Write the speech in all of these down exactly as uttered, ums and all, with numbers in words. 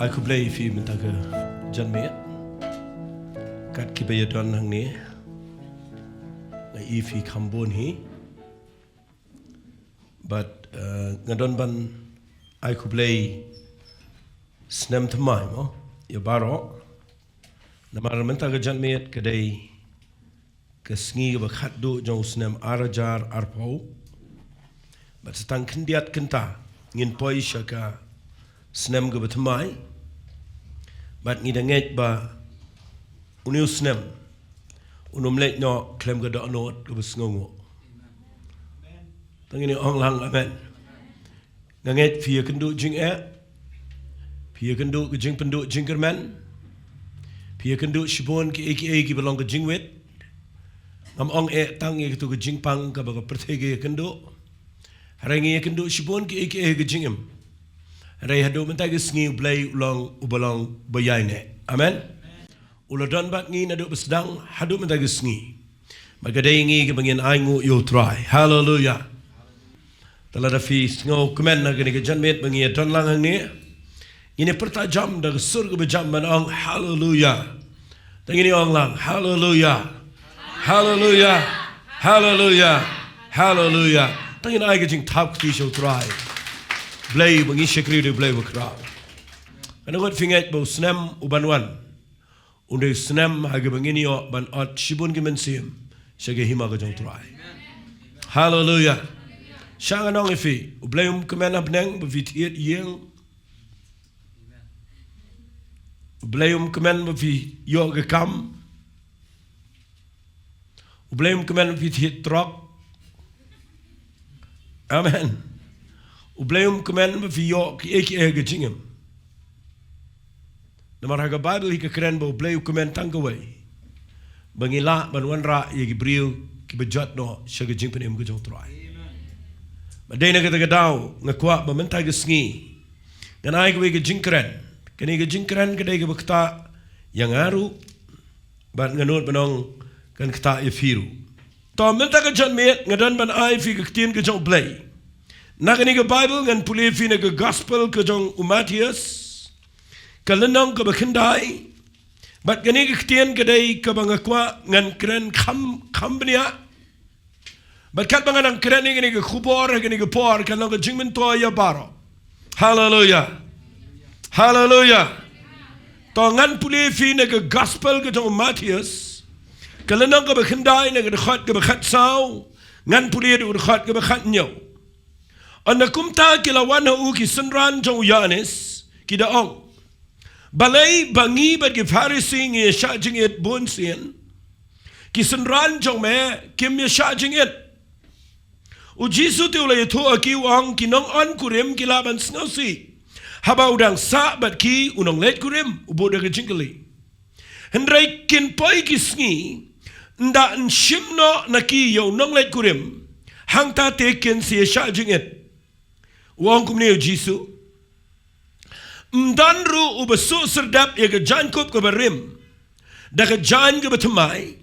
Khublei ïa phi mynta ka janmiet. Kat kiba ïa don hangne, nga i phi kham bun hi. Bad, eh, nga don ban ai khublei snem thymmai mo ïa baroh. Namar mynta ka janmiet ka dei ka sngi kaba khatduh jong u snem ar hajar arphew. Bad sa tang khyndiat kynta ngin poi sha ka snem kaba thymmai. Bad ngi da ngeit ba une u snem un ym leit noh khlem ka dohnud kaba sngewnguh. Tang ngin ong lang amen. Nga ngeit phi ïakynduh jingeh, phi ïakynduh ka jingpynduh jingkyrmen, phi ïakynduh shibun kiei kiei kiba long ka jingwit. Ngam ong eh tang ïa katu ka jingpang kaba ka pyrthei ka ïakynduh. Hynrei ngi ïakynduh shibun kiei kiei ka jingim. Hynrei haduh mynta ka sngi U Blei u long uba long ba ïaineh. Amen. U la don bad ngi naduh ba sdang haduh mynta ka sngi. Bad ka dei ngi kaba ngin ainguh ïa U Trai. Haleluya. Te lada phi sngewkmen ha kane ka janmiet ba ngi ïa don lang hangne, ngin ïa pyrta jam da ka sur kaba jam ban ong haleluya. Te ngin ïa ong lang haleluya. Haleluya. Haleluya. Haleluya. Te ngin ai ka jingthap kti sha U Trai. Blei ba ngi shakri, U Blei ba khraw. Kane ngut phi ngeit ba u snem u ban wan un dei u snem ha kaba ngin ïoh ban ot shibun ki mynsiem sha ka hima ka jong U Trai. Haleluya. Sha ngan ong ïa phi, U Blei um kmen ha bneng ba phi thied ïing. U Blei um kmen ba phi ïoh ka kam. U Blei um kmen ba phi thied trok. Amen. U Blei um kmen ba phi ïoh kiei kiei ha ka jingim. Namar ha ka Baibl hi ka kren ba U Blei u kmen tang kawei, ba ngi lah ban wanrah ïa ki briew kiba jot noh sha ka jingpynim ka jong U Trai. Bad dei na kata ka daw nga kwah ba mynta ka sngi ngan ai kawei ka jingkren. Kane ka jingkren ka dei kaba ktah ïa nga ruh. Bad nga nud ban ong kan ktah ïa phi ruh. To mynta ka janmiet nga don ban ai phi ka ktien ka jong U Blei. Na kane ka Baibl ngan pule phi na ka Gospel ka jong u Mathaios, ka lynnong kaba khyndai. Bad kane ka ktien ka dei kaba nga kwah ngan kren kham kham bniah. Bad katba nga nang kren ïa kane ka khubor ha kane ka por kan long ka jingmyntoi ïa baroh. Haleluya. Haleluya. To ngan pule phi na ka Gospel ka jong u Mathaios, ka lynnong kaba khyndai, na ka dkhot kaba khatsaw. Ngan pule da u dkhot kaba khathynñiew. Ynda kumta ki la wan ha u ki synran jong u Ïoannis, ki da ong, balei ba ngi bad ki Pharisi ngi ïa shah jingit bun sien, ki synran jong me kim ïa shah jingit? U Jisu te u la ïathuh ha ki, u ong, ki nongon kurim ki lah ban sngewsih haba u dang sah bad ki u nongleit kurim, u buh da ka jingkylli. Hynrei kin poi ki sngi, ynda yn shim noh na ki ïa u nongleit kurim, hangta te kin sa ïa shah jingit. U ong kumne u Jisu, ym don ruh uba suh syrdep ïa ka jaiñkup kaba rim da ka jaiñ kaba thymmai,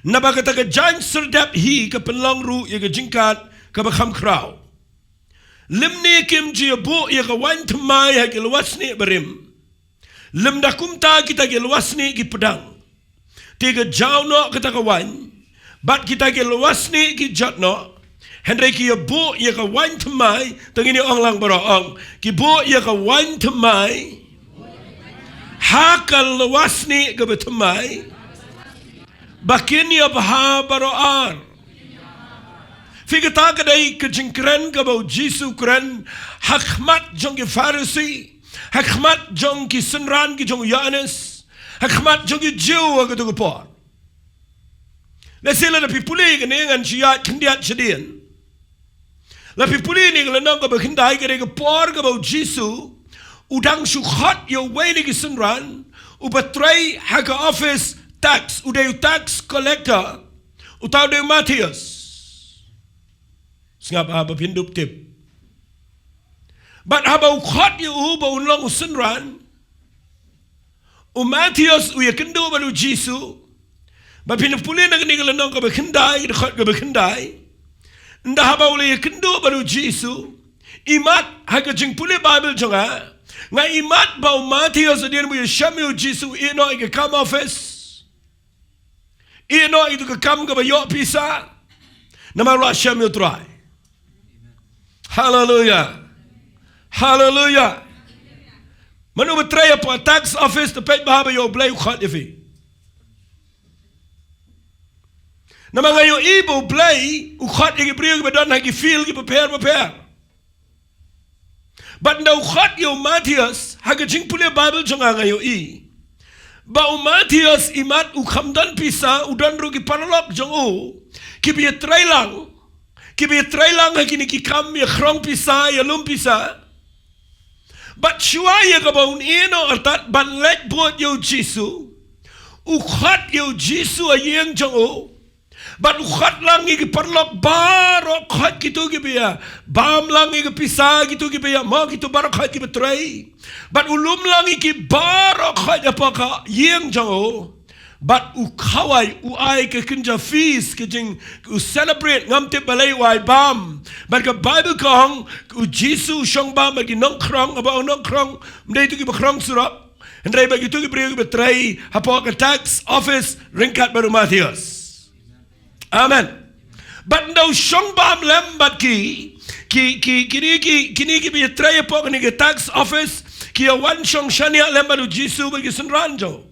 naba kata ka jaiñ syrdep hi ka pynlong ruh ïa ka jingkat kaba kham khraw. Lymne kim ju ïa buh ïa ka waiñ thymmai ha ki lwasnieh barim, lymda kumta kita ki lwasnieh ki pdang. Te ka jaw noh kata ka waiñ, bad kita ki lwasnieh ki jot noh. Hynrei ki ïa buh ïa ka waiñ thymmai, te ngin ïa ong lang baroh, ong, ki buh ïa ka waiñ thymmai ha ka lwasnieh kaba thymmai, ba kin ïa bha baroh ar. Phi, kata ka dei ka jingkren kaba u Jisu u kren ha khmat jong ki Pharisi, ha khmat jong ki synran ki jong u Ïoannis, ha khmat jong ki Jiw ha katu ka por. Lehse lada phi pule kane, ngan shu ïaid khyndiat shadien. Lada phi pule ïa kane ka lynnong kaba khyndai, ka dei ka por kaba u Jisu u dang shu khot ïa uwei na ki synran uba trei ha ka office tax, u dei u tax collector, uta u dei u Mathaios. Sngap haba phin dup tip. Bad haba u khot ïa u ba un long u synran, u Mathaios u ïakynduh bad u Jisu. Ba phin pule na kane ka lynnong kaba khyndai, ka dkhot kaba khyndai. Ynda haba u la ïakynduh bad u Jisu, imat ha ka jingpule Baibl jong nga, Nga imat ba u Mathaios hadien ba u ïashem ïa u Jisu u ïeh noh ïa ka kam office, ïeh noh ïa ka kam kaba ïoh pisa, namar u la shem ïa u Trai. Haleluya. Haleluya. Mano ba trei hapoh tax office, to peit bha ba ïoh, u Blei u khot ïa phi. Namar nga ïohi ba u Blei u khot ïa ki briew kiba don ha ki field kiba pher bapher. Bad ynda u khot ïa u Mathaios, ha ka jingpule Baibl jong nga, nga ïohi ba u Mathaios imat u kham don pisa, u don ruh ki paralok jong u kiba ïatrei lang, kiba ïatrei lang ha kine ki kam ïakhrong pisa, ïalum pisa. Bad shuwa ïa kaba un ïeh noh artat ban leit bud ïa u Jisu, u khot ïa u Jisu ha ïing jong u. Bad u khot lang ïa ki paralok baroh khoit, kito kiba ïa bam lang ïa ka pisa, kito kiba ïa mo, kito baroh khoit kiba trei. Bad u lum lang ïa ki baroh khoit hapoh ka ïing jong u. Bad u khawai, u ai ka kynja feast, ka jing, u celebrate, ngam tip balei u ai bam. Bad ka Baibl ka ong, u Jisu u shong bam bad ki nongkhrong, haba ong nongkhrong, ym dei kito kiba khrong surok. Hynrei bad kito ki briew kiba trei hapoh ka tax office ryngkat bad u Mathaios. Amen. Bad ynda u shong bam lem bad ki, ki, ki, kine ki, kine kiba ïatrei hapoh kane ka tax office, ki ïawan shong shaniah lem bad u Jisu bad ki synran jong u.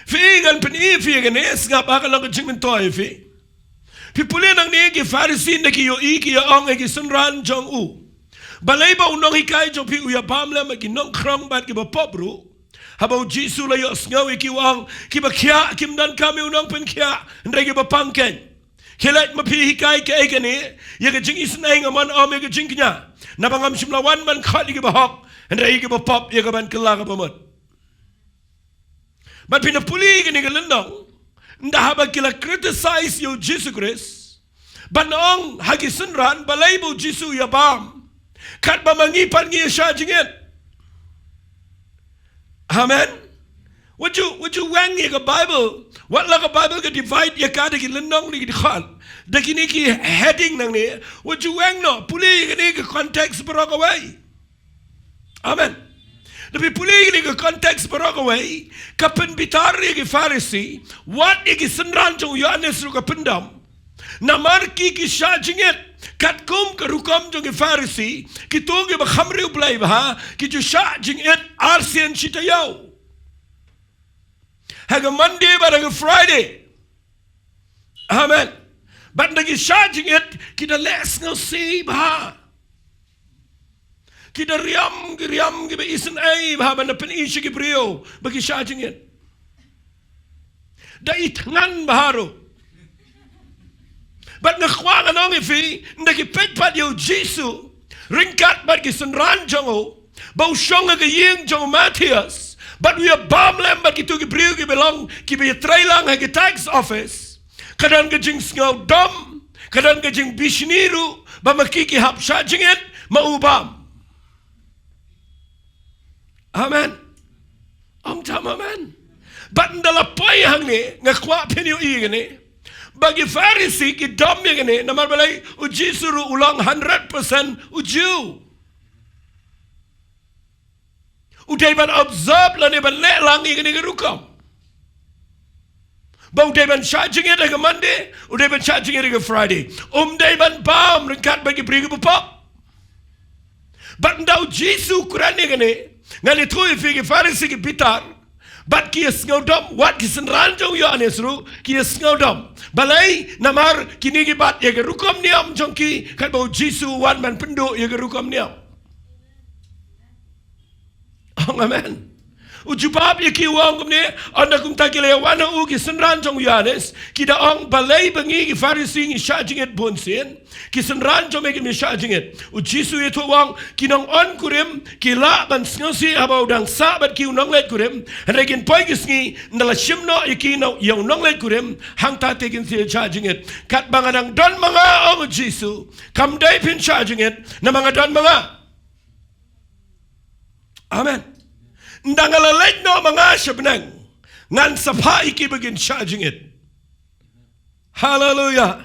Phi, ngan pyni ïa phi ïa kane, sngap ha ka long ka jingmyntoi ïa phi. Phi pule nangne, ki Pharisi ynda ki ïohi, ki ïa ong ïa ki synran jong u, balei ba u nonghikai jong phi u ïa bam lem bad ki nongkhrong bad kiba pop ruh? Haba u Jisu u la ïohsngew ïa ki, u ong, kiba khiah kim donkam ïa u nongpynkhiah, hynrei kiba pang keiñ. Khie leit, ma phi hikai kaei kane, ïa ka jingisynei, nga mon ym ïa ka jingkñia. Naba ngam shym la wan ban khot ïa kiba hok, hynrei ïa kiba pop, ïa ka ban kylla kaba mut. Bad phin da pule ïa kane ka lynnong, ynda haba ki la criticize ïa u Jisu Khrist, ban ong ha ki synran, balei ba u Jisu u ïa bam, katba ma ngi pat ngi ïa shah jingit. Amen. Wat ju, wat ju weng ïa ka Baibl. Wat la ka Baibl ka divide ïa ka da ki lynnong, da ki dkhot, da kine ki heading nangne. Wat ju weng noh, pule ïa kane ka context baroh kawei. Amen. Da phi pule ïa kane ka context baroh kawei, ka pynbitar ïa ki Pharisi, wat ïa ki synran jong u Ïohannes ruh ka pyndam. Namar ki, ki shah jingit katkum ka rukom jong ki Pharisi, kito kiba kham riewblei bha, ki ju shah jingit arsien shi taïew. Ha ka Monday bad ha ka Friday. Amen. Bad ynda ki shah jingit, ki da leh sngewsih bha. Ki da riam, ki riam kiba isynei bha ban da pyni sha ki briew ba ki shah jingit. Da i thngan bha ruh. Bad nga kwah ngan ong ïa phi, ynda ki peit pat ïa u Jisu ryngkat bad ki synran jong u, ba u shong ha ka ïing jong u Mathaios, bad u ïa bam lem bad kito ki briew kiba long, kiba ïatrei lang ha ki tax office, ka don ka jingsngewdom, ka don ka jingbishni ruh, ba ma ki ki hap shah jingit, ma u bam. Amen. Ong tam amen. Bad ynda la poi hangne, nga kwah phin ïohi ïa kane, ba ki Pharisi ki dom ïa kane, namar balei? U Jisu ruh u long hundred percent u Jiw. U dei ban observe lane ban leh lang ïa kane ka rukom. Ba u dei ban shah jingit ha ka Monday, u dei ban shah jingit ha ka Friday. Um dei ban bam ryngkat bad ki briew kiba pop. Bad ynda u Jisu u kren ïa kane, ngan ïathuh ïa phi, ki Pharisi ki bitar, bad ki ïa sngewdom, wat ki synran jong u Ïohannes ruh ki ïa sngewdom. Balei? Namar kine ki bat ïa ka rukom niam jong ki, katba u Jisu u wan ban pynduh ïa ka rukom niam. Ong amen. U jubab ïa ki, u ong kumne, ynda kumta ki la ïa wan ha u, ki synran jong u Ïohannes, ki da ong, balei ba ngi ki Pharisi ngi shah jingit bunsien, ki synran jong me kim shah jingit? U Jisu u ïathuh u ong, ki nong-on kurim ki lah ban sngewsih haba u dang sah bad ki u nongleit kurim, hynrei kin poi ki sngi, ynda la shim noh ïa ki na ïa u nongleit kurim, hangta te kin sa shah jingit. Katba nga dang don ma nga, ong u Jisu, kam dei phin shah jingit, namar nga don ma nga. Amen. Ynda nga la leit noh ma nga sha bneng, ngan sa phah ïa ki ba kin shah jingit. Haleluya.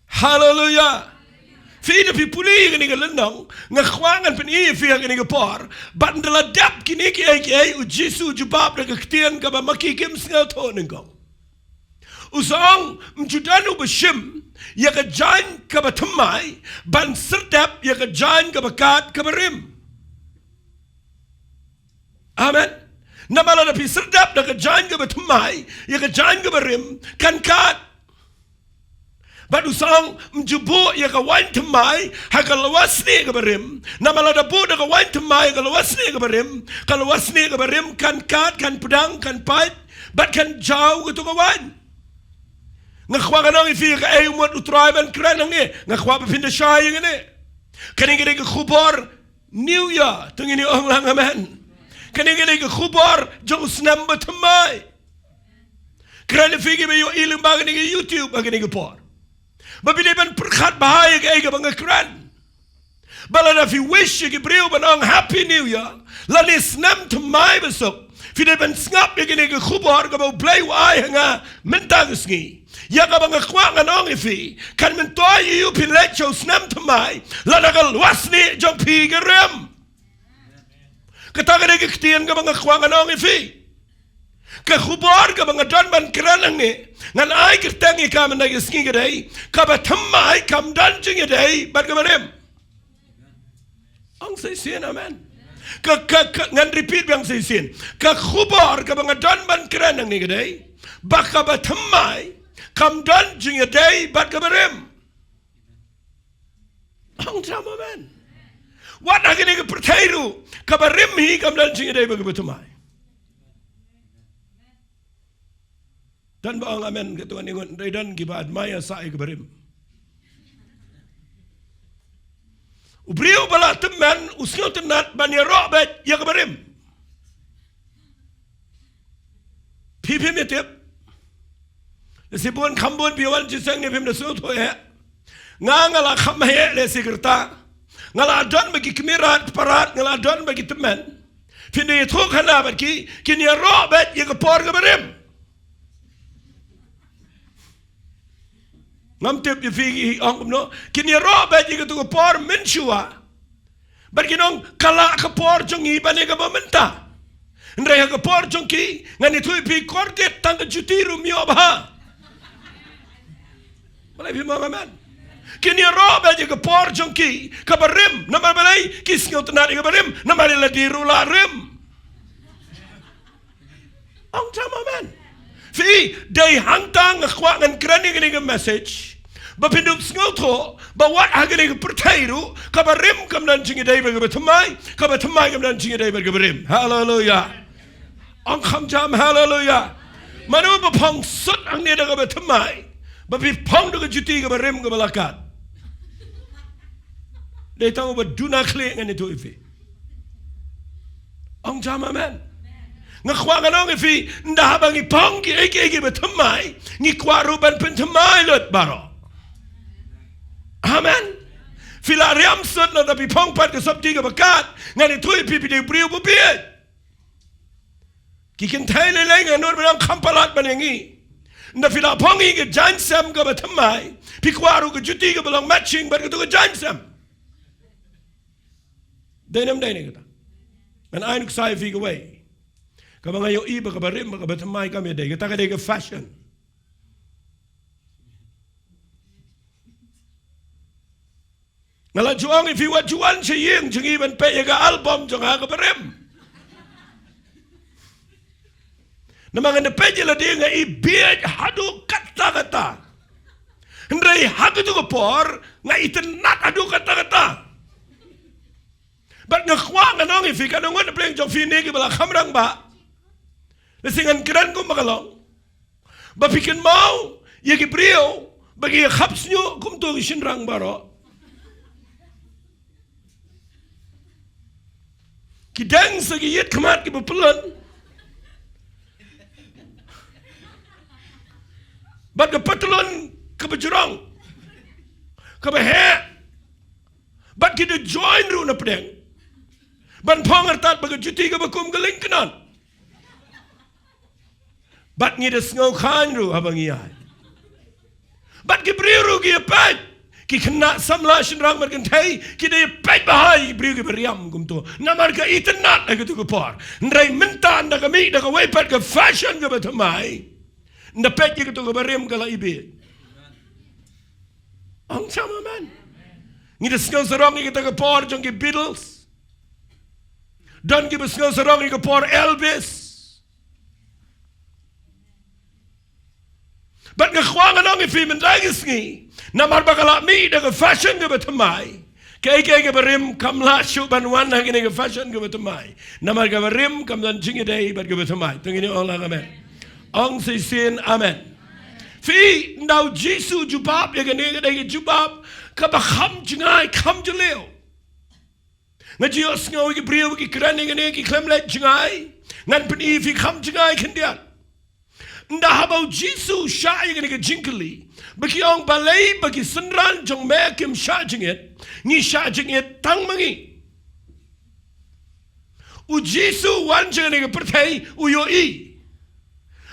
Haleluya. Phi da phi pule ïa kane ka lynnong, nga kwah ngan pyni ïa phi ha kane ka por, bad ynda la dep kine kiei kiei, u Jisu u jubab da ka ktien kaba ma ki kim sngewthuh nyngkong. U ong, ym ju don uba shim ïa ka jaiñ kaba thymmai ban sdep ïa ka jaiñ kaba kad kaba rim. Amen. Namar lada phi sdep da ka jaiñ kaba thymmai ïa ka jaiñ kaba rim, kan kad. Bad u ong, ym ju buh ïa ka waiñ thymmai ha ka lwasnieh kaba rim. Namar lada buh da ka waiñ thymmai ha ka lwasnieh kaba rim, ka lwasnieh kaba rim kan kad, kan pdang, kan pait, bad kan jaw kato ka waiñ. Nga kwah ngan ong ïa phi, kaei u mut U Trai ban kren hangne, nga kwah ba phin da shai ïa kane. Kane ka dei ka khubor New Year, to ngin ong lang amen. Kane ka dei ka khubor jong u snem ba thymmai. Kren ïa phi kiba ïohi lyngba kane ka YouTube ha kane ka por, ba phi dei ban pyrkhat bha ïa kaei kaba nga kren. Ba lada phi wish ïa ki briew ban ong Happy New Year, lane snem thymmai basuk, phi dei ban sngap ïa kane ka khubor kaba U Blei u ai ha nga mynta ka sngi. Ïa kaba nga kwah ngan ong ïa phi, kan myntoi ïa u phi leit sha u snem thymmai lada ka lwasnieh jong phi ka rim. Kata ka dei ka ktien kaba nga kwah ngan ong ïa phi. Ka khubor kaba nga don ban kren hangne, ngan ai kyrteng ïa ka mynta ka sngi, ka dei kaba thymmai kam don jingïadei bad kaba rim. Ong sa shisien amen. Ka, ka, ka, ngan repeat biang sa shisien. Ka khubor kaba nga don ban kren hangne ka dei ba kaba thymmai kam don jingïadei bad kaba rim. Ong jam amen. Wat ha kane ka pyrthei ruh, kaba rim hi kam don jingïadei bad kaba thymmai. Don ba ong amen, kato ngan ïngut, hynrei don kiba admire sa ïa kaba rim. U briew ba la tymmen u sngewtynnat ban ïaroh beit ïa kaba rim. Phi phim ïatip. Lehse bun kham bun phi wan jingïaseng ne phim da sngewthuh eh. Nga nga la kham heh lehse kyrta. Nga la don bad ki kmie rat kpa rat, nga la don bad ki tymmen. Phin da ïathuh khana bad ki, kin ïaroh beit ïa ka por kaba rim. Ngam tip ïa phi ki ong kumno. Kin ïaroh bad ïa kato ka por mynshuwa. Bad kin ong ka lah ka por jong ngi ban ïa kaba mynta. Hynrei ha ka por jong ki, ngan ïathuh ïa phi, kordit tang ka juti ruh ym ïoh bha. Balei phim ong amen? Kin ïaroh bad ïa ka por jong ki kaba rim. Namar balei? Ki sngewtynnat ïa kaba rim. Namar ïa lade ruh la rim. Ong jam amen. Phi, dei hangta nga kwah ngan kren ïa kane ka message, ba phin dup sngewthuh ba wat ha kane ka pyrthei ruh, kaba rim kam don jingïadei bad kaba thymmai, kaba thymmai kam don jingïadei bad kaba rim. Haleluya. Ong kham jam haleluya. Mano ba phong sut hangne da kaba thymmai, ba phi phong da ka juti kaba rim kaba la kad? Dei tang uba duna khlieh ngan ïathuh ïa phi. Ong jam amen. Nga kwah ngan ong ïa phi, ynda haba ngi phong kiei kiei kiba thymmai, ngi kwah ruh ban pynthymmai lut baroh. Amen. Phi la riam sut lada phi phong pat ka sopti kaba kad, ngan ïathuh ïa phi, phi dei u briew ba bieit. Ki kynthei lei lei nga nud ban ong kham palat ban ïa ngi. Ynda phi la phong ïa ka jaiñsem kaba thymmai, phi kwah ruh ka juti kaba long matching bad kato ka jaiñsem. Dei ne ym dei ne kata? Ngan ai nuksa ïa phi kawei kaba nga ïohi ba kaba rim bad kaba thymmai kam ïadei. Kata ka dei ka fashion. Nga la ju ong ïa phi, wat ju wan sha ïing jong ngi ban peit ïa ka album jong nga kaba rim. Namar nga da peit ïa lade nga i bieit haduh katta katta. Hynrei ha kato ka por nga itynnat haduh katta katta. Bad nga kwah ngan ong ïa phi, katno ngut na pdeng jong phi ne kiba la kham rangbah? Lehse ngan kren kumba ka long, ba phi kynmaw ïa ki briew ba ki ïa khap shñiuh kumto ki shynrang baroh. Ki deng sa ki ïit khmat kiba pyllun, bad ka patlun kaba jrong, kaba heh, bad ki da join ruh na pdeng ban phong artat bad ka juti kaba kum ka lyngknot. Bad ngi da sngew khaiñ ruh haba ngi ïaid. Bad ki briew ruh ki ïa peit, Ki khynnah samla shynrang bad kynthei ki dei peit bha ïa ki briew kiba riam kumto. Namar ka itynnad ha katu ka por. Hynrei mynta ynda ka mih da kawei pat ka fashion kaba thymmai, ynda peit ïa katu kaba rim ka la ibit. Ong shama man. Ngi da sngew sarong ïa kata ka por jong ki Beatles. Don kiba sngew sarong ïa ka por Elvis. Bad nga kwah ngan ong ïa phi mynta ka sngi, namar ba ka la mih da ka fashion kaba thymmai, kaei kaei kaba rim kam lah shuh ban wan ha kane ka fashion kaba thymmai. Namar kaba rim kam don jingïadei bad kaba thymmai. To ngin ong lang amen. Ong shisien amen. Phi, ynda u Jisu jubab ïa kane ka dei ka jubab kaba kham jngai kham jylliew. Nga ju ïohsngew ïa ki briew ki kren ïa kane ki khlem leit jngai. Ngan pyni ïa phi kham jngai khyndiat. Ynda haba u Jisu u shah ïa kane ka jingkylli, ba ki ong balei ba ki synran jong me kim shah jingit, ngi shah jingit tang ma ngi. U Jisu u wan sha kane ka pyrthei u ïohi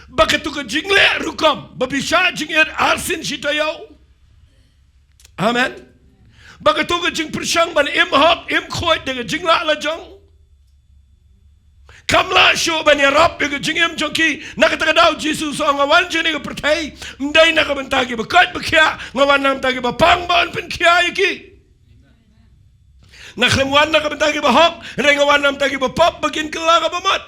ba katu ka jingleh rukom ba phi shah jingit arsien shi taïew. Amen. Ba katu ka jingpyrshang ban im hok im khuid da ka jinglah lajong kam lah shuh ban ïarap ïa ka jingim jong ki. Na kata ka daw u Jisu u ong nga wan sha kane ka pyrthei ym dei na ka bynta kiba koit ba khiah, nga wan na ka bynta kiba pang ban pynkhiah ïa ki. Nga khlem wan na ka bynta kiba hok, hynrei nga wan na ka bynta kiba pop ba kin kylla kaba mut.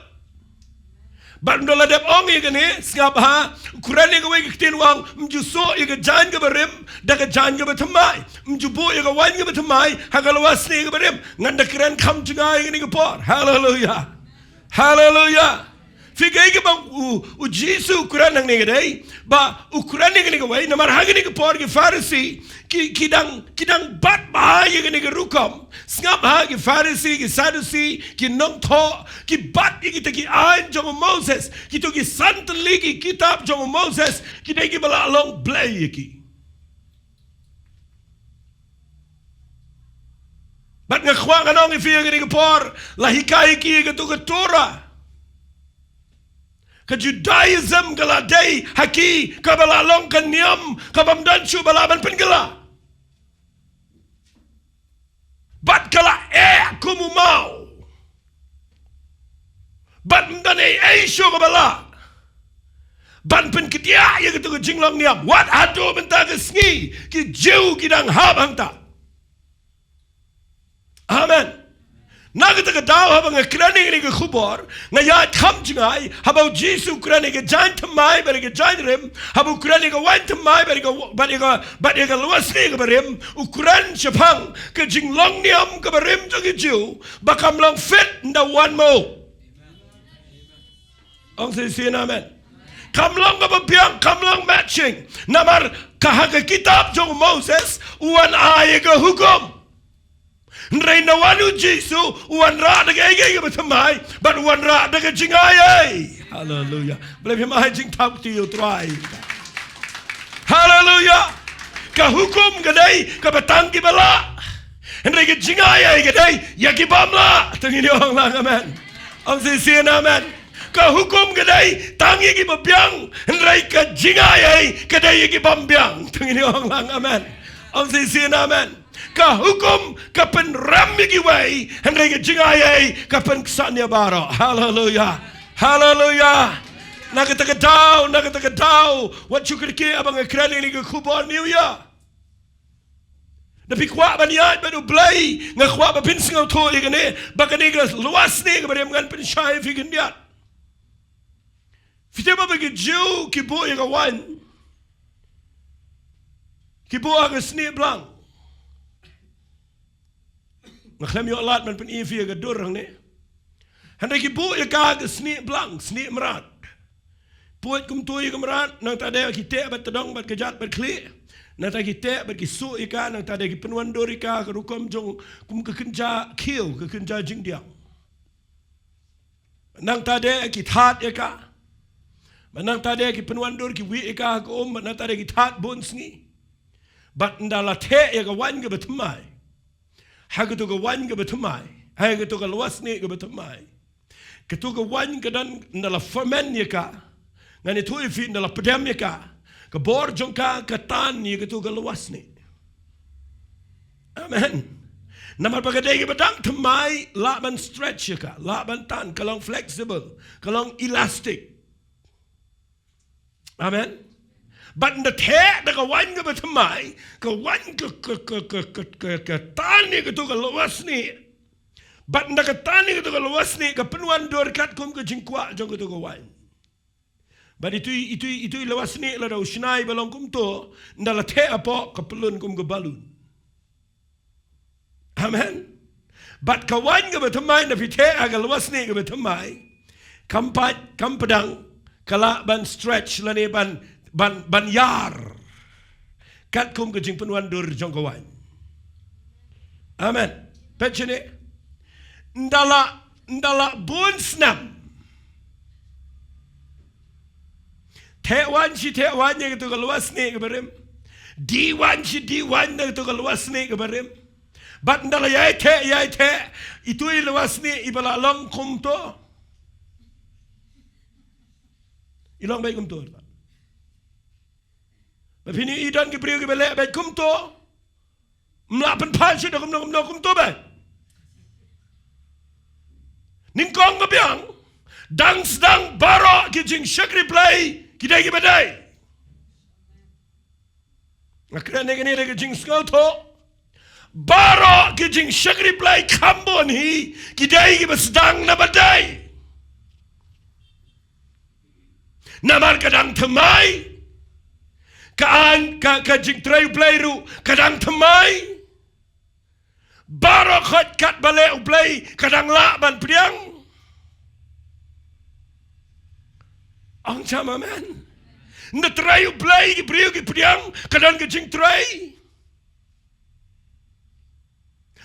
Bad ynda la dep ong ïa kane, sngap bha, u kren ïa kawei ka ktien u ong, ym ju suh ïa ka jaiñ kaba rim da ka jaiñ kaba thymmai. Ym ju buh ïa ka waiñ kaba thymmai ha ka lwasnieh kaba rim. Ngan da kren kham jngai ïa kane ka por. Haleluya. Haleluya. Phi, kaei kaba u, u Jisu u kren hangne ka dei ba u kren ïa kane kawei, namar ha kane ka por ki Pharisi ki, ki dang, ki dang bat bha ïa kane ka rukom. Sngap bha, ki Pharisi, ki Saddusi, ki nongthoh, ki bat ïa kita ki aiñ jong u Moses, kito ki san tylli ki kitab jong u Moses, ki dei kiba la long blei ïa ki. Bad nga kwah ngan ong ïa phi ïa kane ka por, la hikai ïa ki ïa katu ka Torah. Ka Judaism ka la dei ha ki kaba la long ka niam kaba ym don shuh ba lah ban pynkylla. Bad ka la eh kum u maw. Bad ym don ei ei shuh kaba lah ban pynkylla ïa katu ka jinglong niam. Wat haduh mynta ka sngi ki Jiw ki dang hap hangta. Amen. Na kata ka daw haba nga kren ïa kane ka khubor, nga ïaid kham jngai haba u Jisu u kren ïa ka jaiñ thymmai bad ïa ka jaiñ rim, haba u kren ïa ka waiñ thymmai bad ïa ka, bad ïa ka, bad ïa ka lwasnieh kaba rim, u kren shaphang ka jinglong niam kaba rim jong ki Jiw ba kam long fit ynda wan ma u. Ong shisien amen. Kam long kaba biang, kam long matching. Namar ka ha ka kitab jong u Moses u wan ai ïa ka hukum. Hynrei ynda wan u Jisu u wanrah da kaei kaei kaba thymmai bad u wanrah da ka jingaiei. Haleluya. Balei phim ai jingthap kti ïa u Trai? Haleluya. Ka hukum ka dei kaba tang kiba lah. Hynrei ka jingaiei ka dei ïa ki bym lah. To ngin ong lang amen. Ong shisien amen. Ka hukum ka dei tang ïa kiba biang, hynrei ka jingaiei ka dei ïa ki bym biang. To ngin ong lang amen. Ong shisien amen. Ka hukum ka pynrem ïa kiwei, hynrei ka jingaiei ka pynksan ïa baroh. Haleluya. Haleluya. Na kata ka daw, na kata ka daw, wat shu kyrkieh haba nga kren ïa kane ka khubor New Year. Da phi kwah ban ïaid bad U Blei, nga kwah ba phin sngewthuh ïa kane, ba kane ka lwasnieh kaba rim ngan pynshai ïa phi khyndiat. Phi tip ba ki Jiw ki buh ïa ka waiñ, ki buh ha ka snieh blang. Nga khlem ïoh lad ban pyni ïa phi ïa ka dur hangne. Hynrei ki buh ïa ka ha ka snieh blang, snieh mrad. Poi kumto ïa ka mrad, nangta de ki teh bad tdong bad kjat bad khlieh. Nangta ki teh bad ki suh ïa ka, nangta de ki pynwandur ïa ka, ka rukom jong kum ka kynja khiew, ka kynja jingdiang. Nangta de ki thad ïa ka. Bad nangta de ki pynwandur, ki wih ïa ka ha ka um, bad nangta de ki thad bun sngi. Bad ynda la theh ïa ka waiñ kaba thymmai, ha kato ka waiñ kaba thymmai, ha kato ka lwasnieh kaba thymmai, kato ka waiñ ka don, ynda la ferment ïa ka, ngan ïathuh ïa phi, ynda la pdem ïa ka, ka bor jong ka ka tan ïa kato ka lwasnieh. Amen. Namar ba ka dei kaba dang thymmai, lah ban stretch ïa ka, lah ban tan, ka long flexible, ka long elastic. Amen. Bad ynda theh da ka waiñ kaba thymmai, ka waiñ ka, ka, ka tan ïa kato ka lwasnieh. Bad ynda ka tan ïa kato ka lwasnieh, ka pynwandur katkum ka jingkwah jong kato ka waiñ. Bad itu i, itu i, itu i lwasnieh lada u shna i ba long kumto, ynda la theh hapoh, ka pyllun kum ka balloon. Amen. Bad ka waiñ kaba thymmai, ynda phi theh ha ka lwasnieh kaba thymmai, kam pait, kam pdang, ka lah ban stretch lane ban, ban, ban ïar. Katkum ka jingpynwandur jong ka waiñ. Amen. Peit shane. Ynda la, ynda la bun snem. Theh waiñ shi theh waiñ na kato ka lwasnieh kaba rim. Dih waiñ shi dih waiñ na kato ka lwasnieh kaba rim. Bad ynda la ïai theh, ïai theh, itu i lwasnieh iba la long kumto, i long beit kumto. Ba phin ïohi don ki briew kiba leh beit kumto. Ym lah pynphai shuh da kumno kumno kumto beit. Nyngkong ka biang, dang sdang baroh ki jingshakri Blei ki dei kiba dei. Nga kren ïa kane da ka jingsngewthuh. Baroh ki jingshakri Blei kham bun hi ki dei kiba sdang na ba dei. Namar ka dang thymmai. Ka aiñ, ka, ka jingtrei U Blei ruh ka dang thymmai. Baroh khoit kat ba leh U Blei ka dang lah ban pdiang. Ong sham amen. Ynda trei U Blei ki briew ki pdiang, ka don ka jingtrei.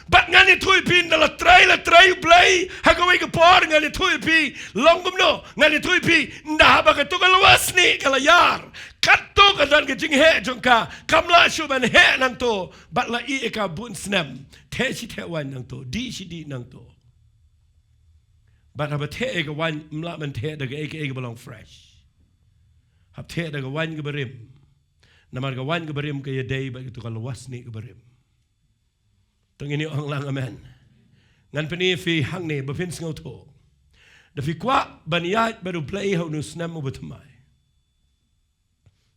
Bad ngan ïathuh ïa phi, ynda la trei, la trei U Blei ha kawei ka por, ngan ïathuh ïa phi long kumno, ngan ïathuh ïa phi, ynda haba kato ka lwasnieh ka la ïar, kato ka don ka jingheh jong ka, kam lah shuh ban heh nangto, bad la ïeh ïa ka bun snem. Theh shi theh waiñ nangto, dih shi dih nangto. Bad haba theh ïa ka waiñ, ym lah ban theh da kaei kaei kaba long fresh. Hap theh da ka waiñ kaba rim. Namar ka waiñ kaba rim ka ïadei bad kato ka lwasnieh kaba rim. To ngin ïa ong lang amen. Ngan pyni ïa phi hangne ba phin sngewthuh. Da phi kwah ban ïaid bad U Blei ha une u snem uba thymmai.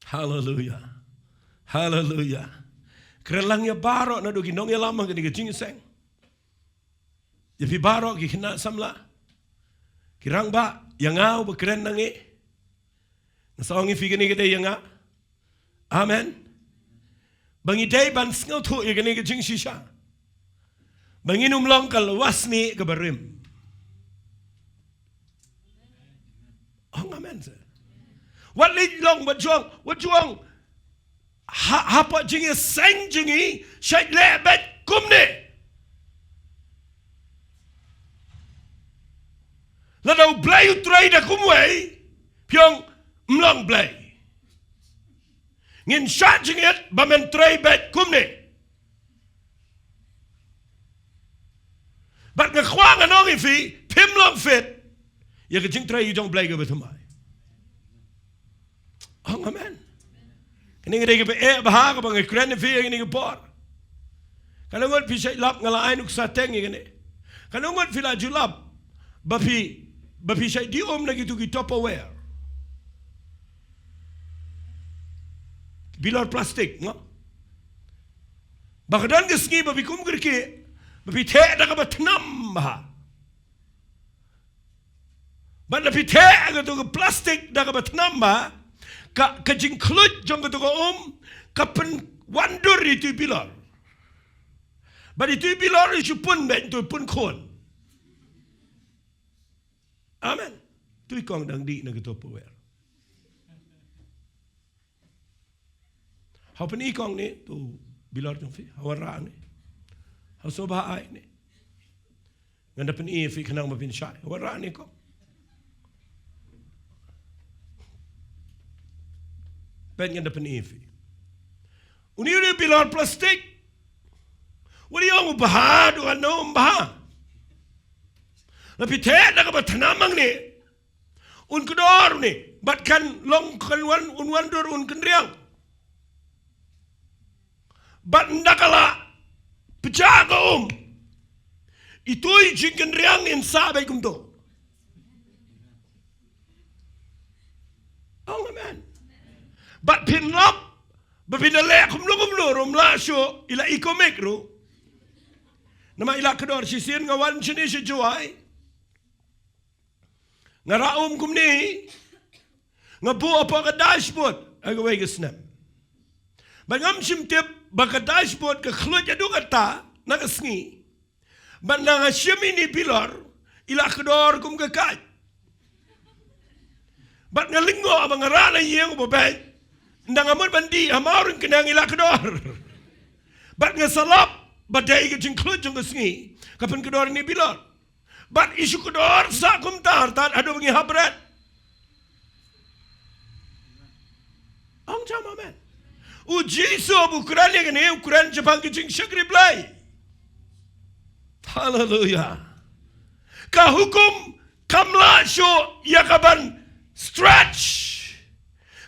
Haleluya. Haleluya. Kren lang ïa baroh naduh ki nongïalam ha kane ka jingïaseng. Ïa phi baroh ki khynnah samla, ki rangbah, ïa nga uba kren nangne. Nga sa ong ïa phi kane ka dei ïa nga. Amen. Ba ngi dei ban sngewthuh ïa kane ka jingshisha. Ba ngin ym long ka lwasnieh kaba rim. Ong amen seh. Wat leit long, wat ju ong, wat ju ong. Ha, hapoh jingïaseng jong ngi, shait leh beit kumne. Lada U Blei u trei da kumwei, phi ong ym long Blei. Ngin shah jingit ba men trei beit kumne. Bad nga kwah ngan ong ïa phi, phim long fit ïa ka jingtrei jong U Blei kaba thymmai. Ong amen. Kane ka dei kaba eh bha kaba nga kren ïa phi ïa kane ka por. Katno ngut phi shait lap nga la ai nuksa teng ïa kane. Katno ngut phi la ju lap ba phi, ba phi shait dih um na kitu ki Tupperware, bilor plastik, no? Ba ka don ka sngi ba phi kum kyrkieh, ba phi theh da kaba thnam bha. Bad lada phi theh ha kato ka plastik da kaba thnam bha, ka, ka jingkhluit jong kato ka um ka pynwandur ïa itu i bilor. Bad itu i bilor i shu pun beit, itu i pun khun. Amen. Itu i kong dang dih na kato Tupperware. Haba pyni kong ne, to bilor jong phi, haba rah ne. Haba sngewbha ai ne. Ngan da pyni ïa phi khnang ba phin shai. Haba rah ne kong. Peit ngan da pyni ïa phi. Une une bilor plastik. Wat ïa ong u bha, u ong u bha. Lada phi theh da kaba thnam hangne. Un kdor une, bad kan long kan wan, un wandur un kynriang. Bad ynda ka lah, Pjah ka um. Itu i jingkynriang in sah beit kumto. Oh, amen. Bad phin lap ba phin da leh kumno kumno ruh ym lah shuh, i la i comic ruh. Namar i la kdor shisien. Nga wan shane sha Jowai. Nga rah um kumne. Nga buh hapoh ka dashboard ha kawei ka snem. Bad ngam shym tip ba ka dashboard ka khluit haduh katta na ka sngi. Bad nga shim ine i bilor i la kdor kum ka kait. Bad nga lyngngoh ba nga rah na ïing ba beit. Ynda nga mut ban dih ha maw ryngkneng i la kdor. Bad nga sa lap ba dei ka jingkhluit jong ka sngi ka pynkdor ine i bilor. Bad i shu kdor sah kumta artat haduh ba ngi hap bret. Ong jam amen. U Jisu ba u kren ïa kane, u kren shaphang ka jingshakri Blei. Haleluya. Ka hukum kam lah shuh ïa ka ban stretch.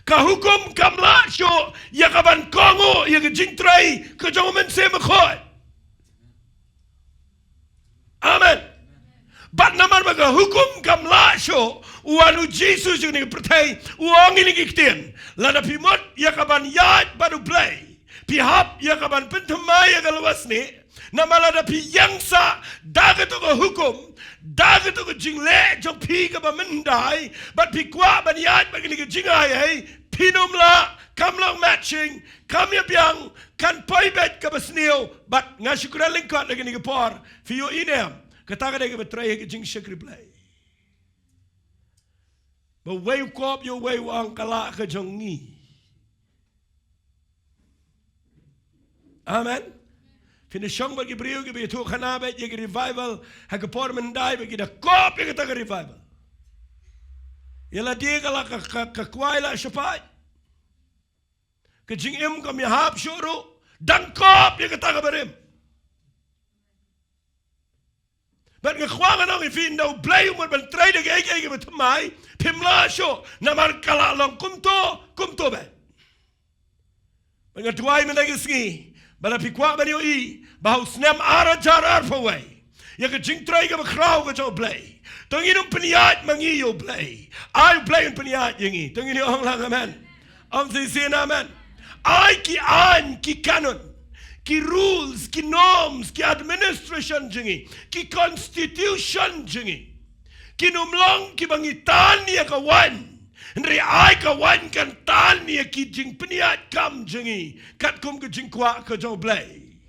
Ka hukum kam lah shuh ïa ka ban kohnguh ïa ka jingtrei ka jong u Mynsiem Bakhuid. Amen. Bad namar ba ka hukum kam lah shuh, u wan u Jisu sha kane ka pyrthei, u ong ïa kine ki ktien. Lada phi mut ïa ka ban ïaid bad U Blei, phi hap ïa ka ban pynthymmai ïa ka lwar snieh. Namar lada phi ïeng sah da kato ka hukum, da kato ka jingleh jong phi kaba mynhyndai, bad phi kwah ban ïaid bad kane ka jingai ei, phin ym lah, kam long matching, kam ïa biang, kan poi beit kaba sniew. Bad nga shu kren lyngkot ha kane ka por. Phi ïohi ne em? Kata ka dei kaba trei ha ka jingshakri Blei. Ba uwei u kop ïa uwei u ong ka lah ka jong ngi. Amen. Phin da shong bad ki briew kiba ïathuh khana beit ïa ki revival ha ka por mynhyndai, bad ki da kop ïa kata ka revival. Ïa lade ka la ka, ka, ka kwai la shaphang. Ka jingim kam ïahap shuh ruh, dang kop ïa kata kaba rim. Bad nga kwah ngan ong ïa phi, ynda U Blei u mut ban trei da kaei kaei kaba thymmai, phim lah shuh, namar ka la long kumto kumto beit. Bad nga duwai mynta ka sngi ba lada phi kwah ban ïohi ba ha u snem ar hajar arphew wei, ïa ka jingtrei kaba khraw ka jong U Blei, to ngin ym pynïaid ma ngi ïa U Blei, ai U Blei un pynïaid ïa ngi. To ngin ïa ong lang amen. Ong shisien amen. Ai ki aiñ, ki kanun, ki rules, ki norms, ki administration jong ngi, ki constitution jong ngi, kin ym long kiba ngi tan ïa ka waiñ. Hynrei ai ka waiñ kan tan ïa ki jingpynïaid kam jong ngi katkum ka jingkwah ka jong U Blei.